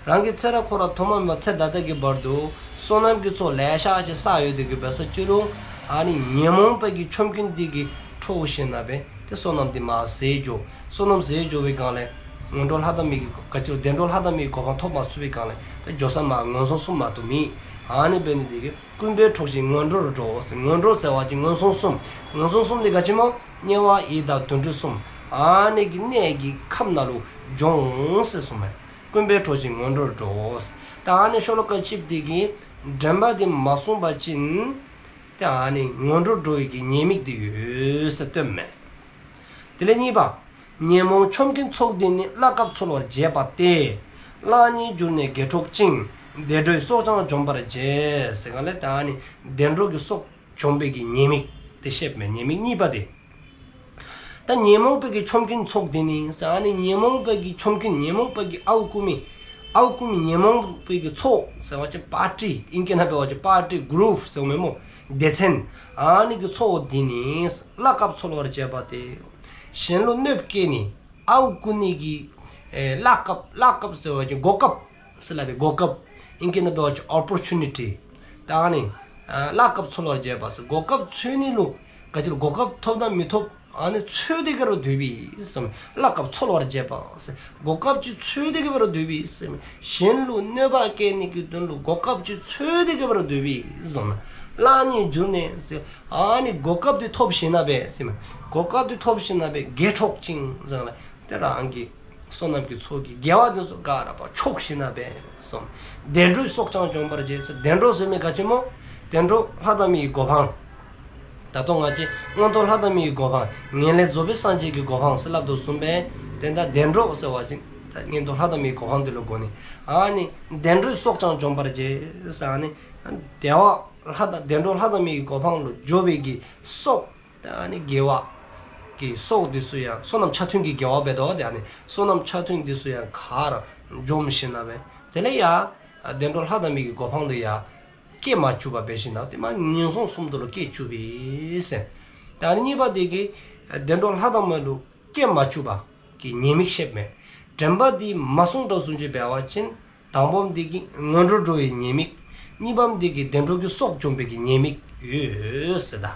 རང་གི་ཚེ་རབས་འཁོར་བ་ཐོག་མ་མེད་པ་ཚེ་ད་ལྟ་གི་བར་དུ་བསོད་ནམས་ཀྱི་ཚོགས་ལེ་ཤ་ཅིག་བསགས་ཡོད་དེ་གི་འབད་ས་ཅི་རུང་། ཨ་ནི་ཉོན་མོངས་པའི་གི་ཆོམ་རྐུན་དེ་གིས་འཕྲོག་ཞིནམ་ལས་དེ་བསོད་ནམས་དེ་མར་ཟད་འགྱོ། བསོད་ནམས་ཟད་འགྱོ་བའི་སྒང་ལས་ངན་འགྲོ་ལྷ་དང་མི་གི་ག་ཅི་ལོ་བདེ་འགྲོ་ལྷ་དང་མི་གི་གོ་འཕང་ཐོབ་མ་ཚུགས་པའི་སྒང་ལས་དེ་འགྱོ་ས་མར་ངན་སོང་གསུམ་མ་གཏོགས་མེད། ཨ་ནི་འབད་ནི་དེ་གིས་རྐུན་པོའི་གྲོགས་བཞིན་ངན་འགྲོར་འགྲོ། ངན་འགྲོ་ཟེར་བ་ཅིན་ངན་སོང་གསུམ། ངན་སོང་གསུམ་དེ་ག་ཅི་མོ། དམྱལ་བ་ཡི་དྭགས་དུད་འགྲོ་གསུམ། ཨ་ནི་གི་གནས་ཀྱི་ཁམས་ནང་ལུ་འགྱོ་འོང་ཟེར་གསུངསམ་མས། རྐུན་པོའི་གྲོགས་བཞིན་ངན་འགྲོར་འགྲོ། ད་ཨ་ནི་ཤོ་ལོ་ཀ་གཅིག་དེ་གིས་དྲན་པ་དེ་མ་བསྲུངས་པ་ཅིན། དེ་ཨ་ནི་ངན་འགྲོར་འགྲོ་བའི་གི་ཉེས་དམིགས་དེ་ཡོད་ཟེར་སྟོནམ་མས། དེ་ལས་གཉིས་པ། ཉོན་མོངས་ཆོམ་རྐུན་ཚོགས་འདི་ནི། བླ་གབ་འཚོལ་བར་བྱེད་པ་སྟེ། བླ་ཉིད་གྱུར་ནས་དགེ་འཕྲོག་ཅིང་། བདེ་འགྲོའི་སྲོག་ཀྱང་འཇོམས་པར་བྱེད། ཟེར་ག་ལས་ད་ཨ་ནི་བདེ་འགྲོ་གི་སྲོག་འཇོམས་པའི་གི་ཉེས་དམིགས་དེ་བཤདཔ་མས། ཉེས་དམིགས་གཉིས་པ་དེ། ད་ཉོན་མོངས་པའི་གི་ཆོམ་རྐུན་ཚོགས་འདི་ནི་ཟེར། ཨ་ནི་ཉོན་མོངས་པའི་གི་ཆོམ་རྐུན་ཉོན་མོངས་པའི་གི་ཨརཝ་རྐུ་མི། ཨརཝ་རྐུ་མི་ཉོན་མོངས་པའི་གི་ཚོགས་ཟེར་བ་ཅིན་པར་ཊི། ཨིང་སྐད་ནང་འབད་བ་ཅིན་པར་ཊི་གུ་རུབ་ཟེརཝ་མས་མོ། སྡེ་ཚན། ཨ་ནི་གི་ཚོགས་འདི་ནི་བླ་གབ་འཚོལ་བར་བྱེད་པ་སྟེ། གཞན་ལུ་གནོདཔ་བཀལ་ནི་ཨརཝ་རྐུ་ནི་གི་ཨེ་གླ་སྐབས། གླ་སྐབས་ཟེར་བ་ཅིན་གོ་སྐབས་ཟེར་སླབ་པས། གོ་སྐབས། ཨིང་སྐད་ནང་འབད་བ་ཅིན་ཨོ་པོར་ཅུ་ནི་ཊི། ད་ཨ་ནི་ཨ་གླ་སྐབས་འཚོལ་བར་བྱེད་པ་ཟེར། གོ་སྐབས་འཚོལ་ནི་ལུ་ག་ཅི་ལུ་གོ་སྐབས་ཐོབ་དང་མི་ཐོབ་ཨ་ནི་འཚོལ་ཏེ་གི་ར་སྡོད་པས་ཟེར། གླ་སྐབས་འཚོལ་བར་བྱེད་པ་ཟེར། གོ་སྐབས་ཅིག་འཚོལ་ཏེ་གི་ར་སྡོད་པས་ཟེར། གཞན་ལུ་གནོད་པ་བཀལ་ནི་གི་དོན་ལུ་གོ་སྐབས་ཅིག་འཚོལ་ཏེ་གི་ར་སྡོད་པས་ཟེར། གླ་ནི་འཇུ་ནས་ཟེར། ཨ་ནི་གོ་སྐབས་འདི་ཐོབ་ཞིནམ་ལས་ཟེར། གོ་སྐབས་འདི་ཐོབ་ཞིནམ་ལས་དགེ་འཕྲོག་ཅིང་ཟེར་ལ། དེ་རང་གི་བསོད་ནམས་ཀྱི་ཚོགས་ཀྱི་དགེ་བ་འདི་ཚུ་ག་ར་ཕར་འཕྲོག་ཞིནམ་ལས་ཟེར། བདེ་འགྲོའི་སྲོག་ཀྱང་འཇོམས་པར་བྱེད་ཟེར། བདེ་འགྲོ་ཟེར་མི་ག་ཅི་སྨོ། བདེ་འགྲོ་ལྷ་དང་མིའི་གོ་འཕང་། ད་ལྟོ་ང་བཅས་མངོན་མཐོ་ལྷ་དང་མིའི་གོ་འཕང་། ངེས་ལེགས་རྫོགས་པའི་སངས་རྒྱས་ཀྱི་གོ་འཕང་ཟེར་སླབ་དོ་བཟུམ་སྦེ། དེ་ད་བདེ་འགྲོ་ཟེར་བ་ཅིན་ད་མངོན་མཐོ་ལྷ་དང་མིའི་གོ་འཕང་འདི་ལུ་གོ་ནི། ཨ་ནི་བདེ་འགྲོའི་སྲོག་ཀྱང་འཇོམས་པར་བྱེད་ཟེར། ཨ་ནི་བདེ་བ་ལྷ་དང་བདེ་འགྲོ་ལྷ་དང་མིའི་གོ་འཕང་ལུ་འགྱོ་བའི་གི་སྲོག། ད་ཨ་ནི་དགེ་བ་གི་སྲོག་འདི་ཚུ་ཡང་བསོད་ནམས་ཆ་མཐུན་གྱི་དགེ་བ་འབད་དོ། ཏེ་ཨ་ནི་བསོད་ནམས་ཆ་མཐུན་འདི་ཚུ་ཡང་ག་ར་འཇོམས་ཞིནམ་ལས་དེ་ལས་ཡར་བདེ་འགྲོ་ལྷ་དང་མིའི་གོ་འཕང་ལུ་ཡར་སྐྱེ་མ་བཅུག་པར་འབད་ཞིནམ་ལས་ཏེ་མར་ངན་སོང་གསུམ་དུ་ལུ་སྐྱེ་བཅུག་པས་ཟེར། ད་ཨ་ནི་གཉིས་པ་འདི་གིས་བདེ་འགྲོ་ལྷ་དང་མི་ལུ་སྐྱེ་མ་བཅུག་པ་གི་ཉེས་དམིགས་བཤདཔ་མས། དྲན་པ་འདི་མ་བསྲུང་དྲགས་བཟུམ་ཅིག་འབད་བ་ཅིན། དང་པམ་འདི་གིས་ངན་འགྲོ་འགྲོ་བའི་ཉེས་དམིགས། གཉིས་པམ་འདི་གིས་བདེ་འགྲོ་གི་སྲོག་འཇོམས་པའི་གི་ཉེས་དམིགས་ཡོད་ཟེར་ད།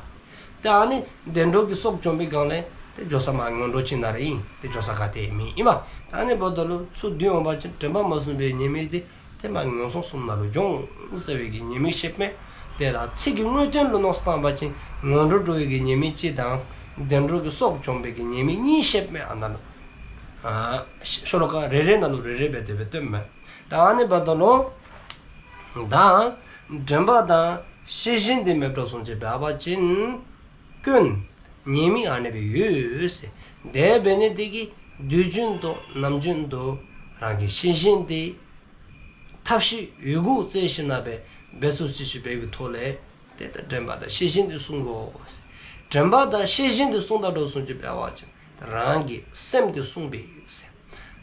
ཏེ་ཨ་ནི་བདེ་འགྲོ་གི་སྲོག་འཇོམས་པའི་སྒང་ལས་ཏེ་འགྱོ་ས་མར་ངན་འགྲོ་ཅིག་ནང་ར་ཨིན། ཏེ་འགྱོ་ས་ག་ཏེ་མེད་ཨིན་མས། ད་ཨ་ནི་འབདཝ་ད་ལུ་ཚུར་འདི་འོང་པ་ཅིན་དྲན་པ་མ་བསྲུངས་པའི་ཉེས་དམིགས་འདི་ཏེ་མར་ངན་སོང་གསུམ་ནང་ལུ་འགྱོ་འོང་ཟེར་བའི་གི་ཉེས་དམིགས་བཤདཔ་མས། དེ་ལ་ཚིག་གི་དངོས་དོན་ལུ་མནོ་བསམ་བཏང་པ་ཅིན་ངན་འགྲོ་འགྲོ་བའི་གི་ཉེས་དམིགས་གཅིག་དང་བདེ་འགྲོ་གི་སྲོག་འཇོམས་པའི་གི་ཉེས་དམིགས་གཉིས་བཤདཔ་མས། ཨ་ནཱ་ལུ་ཨ་ཤོ་ལོ་ཀ་རེ་རེ་ནང་ལུ་རེ་རེ་སྦེ་དེ་སྦེ་སྟོནམ་མས། ད་ཨ་ནི་འབདཝ་ད་ལུ་ད་དྲན་པ་དང་ཤེས་བཞིན་འདི་མེདཔ་བཟུམ་ཅིག་འབད་བ་ཅིན་སྐྱོན་ཉེས་དམིགས་ཨ་ནི་སྦེ་ཡོད་ཟེར། དེ་འབད་ནི་འདི་གིས་དུས་རྒྱུན་དུ་ནམ་རྒྱུན་དུ་རང་གི་ཤེས་བཞིན་འདི་ཐབས་ཤེས་ཡོད་དགུ་བཙལ་ཞིནམ་ལས་འབད་ཚུགས་ཚུགས་ཅིག་འབད་བའི་ཐོག་ལས་ཏེ་ད་དྲན་པ་དང་ཤེས་བཞིན་འདི་བསྲུང་དགོ་ཟེར། དྲན་པ་དང་ཤེས་བཞིན་འདི་བསྲུང་ད་བཟུམ་ཅིག་འབད་བ་ཅིན་རང་གི་སེམས་འདི་བསྲུངམ་ཨིན་ཟེར།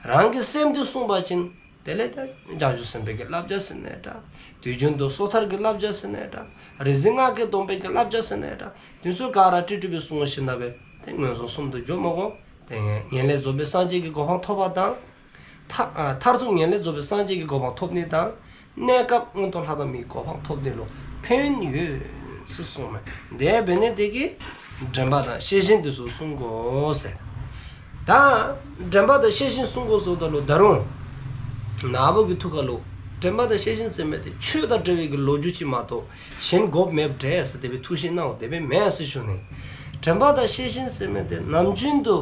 རང་གི་སེམས་འདི་བསྲུངམ་ཅིན་དེ་ལས་ད་བྱང་ཆུབ་སེམས་དཔའི་གི་བསླབ་བྱ་ཟེར་ན་འདྲ། དུས་རྒྱུན་དུ་སོ་ཐར་གྱི་བསླབ་བྱ་ཟེར་ན་འདྲ། རིག་འཛིན་སྔགས་ཀྱི་སྡོམ་པའི་གི་བསླབ་བྱ་ཟེར་ན་འདྲ། དེ་ཚུ་ག་ར་ཏིག་ཏིག་སྦེ་བསྲུང་ཞིནམ་ལས་ཏེ་ངན་སོང་གསུམ་དུ་འགྱོ་མི་དགོ། ཏེ་ངེས་ལེགས་རྫོགས་པའི་སངས་རྒྱས་ཀྱི་གོ་འཕང་ཐོབ་པ་དང་། མཐར་ཨ་མཐར་ཐུག་ངེས་ལེགས་རྫོགས་པའི་སངས་རྒྱས་ཀྱི་གོ་འཕང་ཐོབ་ནི་དང་། གནས་སྐབས་མངོན་མཐོ་ལྷ་དང་མིའི་གོ་འཕང་ཐོབ་ནི་ལུ་ཕན་ཡོད་ཟེར་གསུངསམ་མས། དེ་འབད་ནི་དེ་གིས་དྲན་པ་དང་ཤེས་བཞིན་དེ་ཚུ་བསྲུང་དགོ་ཟེར། ད་དྲན་པ་དང་ཤེས་བཞིན་བསྲུང་དགོ་ཟེརཝ་ད་ལུ་ད་རུང་ནཱ་བུ་གི་ཐུགས་ཁ་ལུ་དྲན་པ་དང་ཤེས་བཞིན་ཟེར་མི་དེ་ཆོས་དང་འབྲེལ་བའི་གི་ལོ་རྒྱུས་ཅིག་མ་གཏོགས་གཞན་དགོཔ་མེདཔ་འདྲས་ཟེར་དེ་སྦེ་ཐུགས་བཞེད་གནང་དེ་སྦེ་མེན་ཟེར་ཞུ་ནི། དྲན་པ་དང་ཤེས་བཞིན་ཟེར་མི་དེ་ནམ་རྒྱུན་དུ་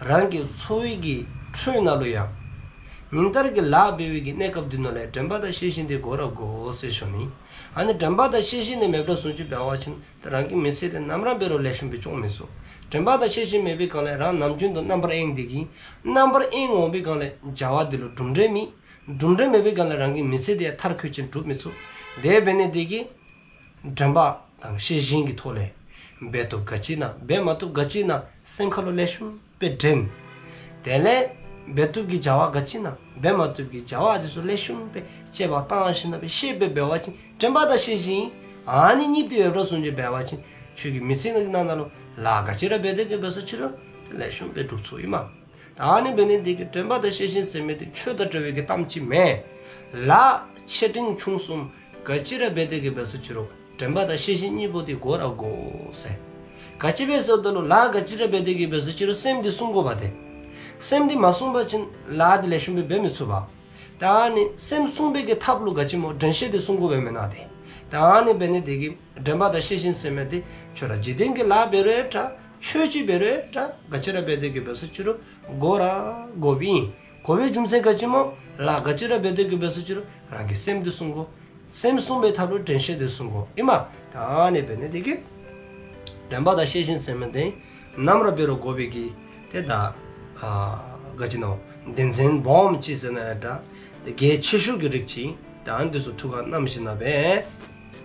རང་གི་འཚོ་བའི་གི་ཁྲོད་ནང་ལུ་ཡང་ཉིན་ལྟར་གྱི་ལཱ་འབད་བའི་གི་གནས་སྐབས་འདི་ནང་ལས་དྲན་པ་དང་ཤེས་བཞིན་དེ་དགོ་ར་དགོ་ཟེར་ཞུ་ནི། ཨ་ནི་དྲན་པ་དང་ཤེས་བཞིན་དེ་མེདཔ་བཟུམ་ཅིག་འབད་བ་ཅིན་ཏེ་རང་གི་མི་ཚེ་དེ་ནམ་ར་འབད་རུང་ལེགས་ཤོམ་སྦེ་སྐྱོང་མི་ཚུགས། དྲན་པ་དང་ཤེས་བཞིན་མེད་པའི་སྒང་ལས་རང་ནམ་རྒྱུན་དུ་རྣམ་པར་གཡེང་སྟེ་གི་རྣམ་པར་གཡེང་འོང་པའི་སྒང་ལས་བྱ་བ་འདི་ལུ་གྲུབ་འབྲས་མེད། གྲུབ་འབྲས་མེད་པའི་སྒང་ལས་རང་གི་མི་ཚེ་དེ་མཐར་འཁྱོལ་ཅིག་སྒྲུབ་མི་ཚུགས། དེ་འབད་ནི་དེ་གིས་དྲན་པ་དང་ཤེས་བཞིན་གྱི་ཐོག་ལས་འབད་བཏུབ་ག་ཅི་ན་འབད་མ་བཏུབ་ག་ཅི་ན་སེམས་ཁ་ལུ་ལེགས་ཤོམ་སྦེ་དྲན། དེ་ལས་འབད་བཏུབ་ཀྱི་བྱ་བ་ག་ཅི་ན་འབད་མ་བཏུབ་ཀྱི་བྱ་བ་དེ་ཚུ་ལེགས་ཤོམ་སྦེ་དཔྱད་པ་བཏང་ཞིནམ་ལས་ཤེསཔ་སྦེ་འབད་བ་ཅིན་དྲན་པ་དང་ཤེས་བཞིན་ཨ་ནི་གཉིས་དེ་ཡོདཔ་བཟུམ་ཅིག་འབད་བ་ཅིན་ཁྱོད་ཀྱི་མི་ཚེ་ནང་གི་ནང་ན་ལུ་ལཱ་ག་ཅི་ར་འབད་དེ་གི་འབད་སོ་ཅི་རུང་ཏེ་ལེགས་ཤོམ་སྦེ་སྒྲུབ་ཚུགས་ཨིན་མས། ད་ཨ་ནི་འབད་ནི་དེ་གིས་དྲན་པ་དང་ཤེས་བཞིན་ཟེར་མི་དེ་ཆོས་དང་འབྲེལ་བའི་གི་གཏམ་ཅིག་མེན། ལཱ་ཆེ་འབྲིང་ཆུང་གསུམ་ག་ཅི་ར་འབད་དེ་གི་འབད་སོ་ཅི་རུང་དྲན་པ་དང་ཤེས་བཞིན་གཉིས་པོ་དེ་དགོ་ར་དགོ་ཟེར། ག་ཅི་སྦེ་ཟེརཝ་ད་ལུ་ལཱ་ག་ཅི་ར་འབད་དེ་གི་འབད་སོ་ཅི་རུང་སེམས་འདི་བསྲུང་དགོ་པ་ཏེ། སེམས་འདི་མ་བསྲུང་པ་ཅིན་ལཱ་འདི་ལེགས་ཤོམ་སྦེ་འབད་མི་ཚུགས་པས། ད་ཨ་ནི་སེམས་བསྲུང་བའི་གི་ཐབས་ལུ་ག་ཅི་སྨོ་དྲན་ཤེས་འདི་བསྲུང་དགོ་པས་མེན་ན་ཏེ། ད་ཨ་ནི་འབད་ནི་དེ་གིས་དྲན་པ་དང་ཤེས་བཞིན་ཟེར་མི་དེ་ཁྱོད་ར་འཇིག་རྟེན་གྱི་ལཱ་འབད་རུང་འདྲ་ཆོས་ཅིག་འབད་རུང་འདྲ་ག་ཅི་ར་འབད་དེ་གི་འབད་སོ་ཅི་རུང་དགོ་ར་དགོཔ་ཨིན། དགོ་པའི་རྒྱུ་མཚན་ག་ཅི་སྨོ། ལཱ་ག་ཅི་ར་འབད་དེ་གི་འབད་སོ་ཅི་རུང་རང་གི་སེམས་འདི་བསྲུང་དགོ། སེམས་བསྲུང་བའི་ཐབས་ལུ་དྲན་ཤེས་འདི་བསྲུང་དགོ་ཨིན་མས། ད་ཨ་ནི་འབད་ནི་དེ་གིས་དྲན་པ་དང་ཤེས་བཞིན་ཟེར་མི་དེ་ནམ་ར་འབད་རུང་དགོ་པའི་གི་ཏེ་ད་ཨ་ག་ཅི་ནོ་དོན་ཚན་སྦོམ་ཅིག་ཟེར་ན་ཡང་འདྲ་ཏེ་གལ་ཆེ་ཤོས་ཀྱི་རིགས་ཅིག་ད་ཨ་ནི་དེ་ཚུ་ཐུགས་ཁར་བསྣམས་ཞིནམ་ལས་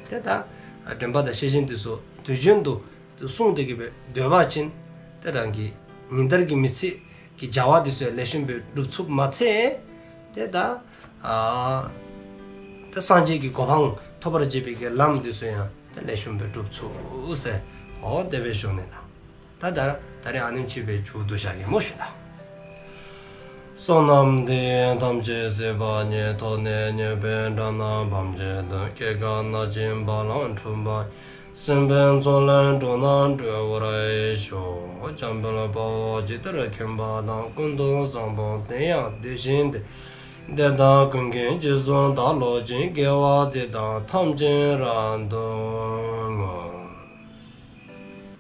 ཏེ་ད་ཨ་དྲན་པ་དང་ཤེས་བཞིན་དེ་ཚུ་དུས་རྒྱུན་དུ་བསྲུང་སྟེ་གི་སྦེ་སྡོད་པ་ཅིན་ཏེ་རང་གི་ཉིན་ལྟར་གྱི་མི་ཚེ་གི་བྱ་བ་དེ་ཚུ་ལེགས་ཤོམ་སྦེ་སྒྲུབ་ཚུགསཔ་མ་ཚད་ཏེ་ད་ཨ་ཏེ་སངས་རྒྱས་ཀྱི་གོ་འཕང་ཐོབ་པར་བྱེད་པའི་གི་ལམ་དེ་ཚུ་ཡང་ཏེ་ལེགས་ཤོམ་སྦེ་སྒྲུབ་ཚུགས་ཟེར་འོ་དེ་སྦེ་ཞུ་ནི་ལགས། ད་ད་ད་རེས་ཨ་ནེམ་ཅིག་སྦེ་མཇུག་བསྡུ་བཞག་གེ་སྨོ་ཞུ་ལགས། བསོད་ནམས་འདི་ཡིས་ཐམས་ཅད་གཟིགས་པ་ཉིད། ཐོབ་ནས་ཉེས་པའི་དགྲ་རྣམས་ཕམ་བྱས་ཏེ། སྐྱེ་རྒ་ན་འཆིའི་རྦ་ཀློང་འཁྲུགས་པ་ཡི། སྲིད་པའི་མཚོ་ལས་འགྲོ་རྣམས་སྒྲོལ་བར་ཤོག། འཇམ་དཔལ་དཔའ་བོས་ཇི་ལྟར་མཁྱེན་པ་དང་། ཀུན་ཏུ་བཟང་པོ་དེ་ཡང་དེ་བཞིན་ཏེ། དེ་དག་ཀུན་གྱི་རྗེས་སུ་བདག་སློབ་ཅིང་། དགེ་བ་འདི་དག་ཐམས་ཅད་རབ་ཏུ་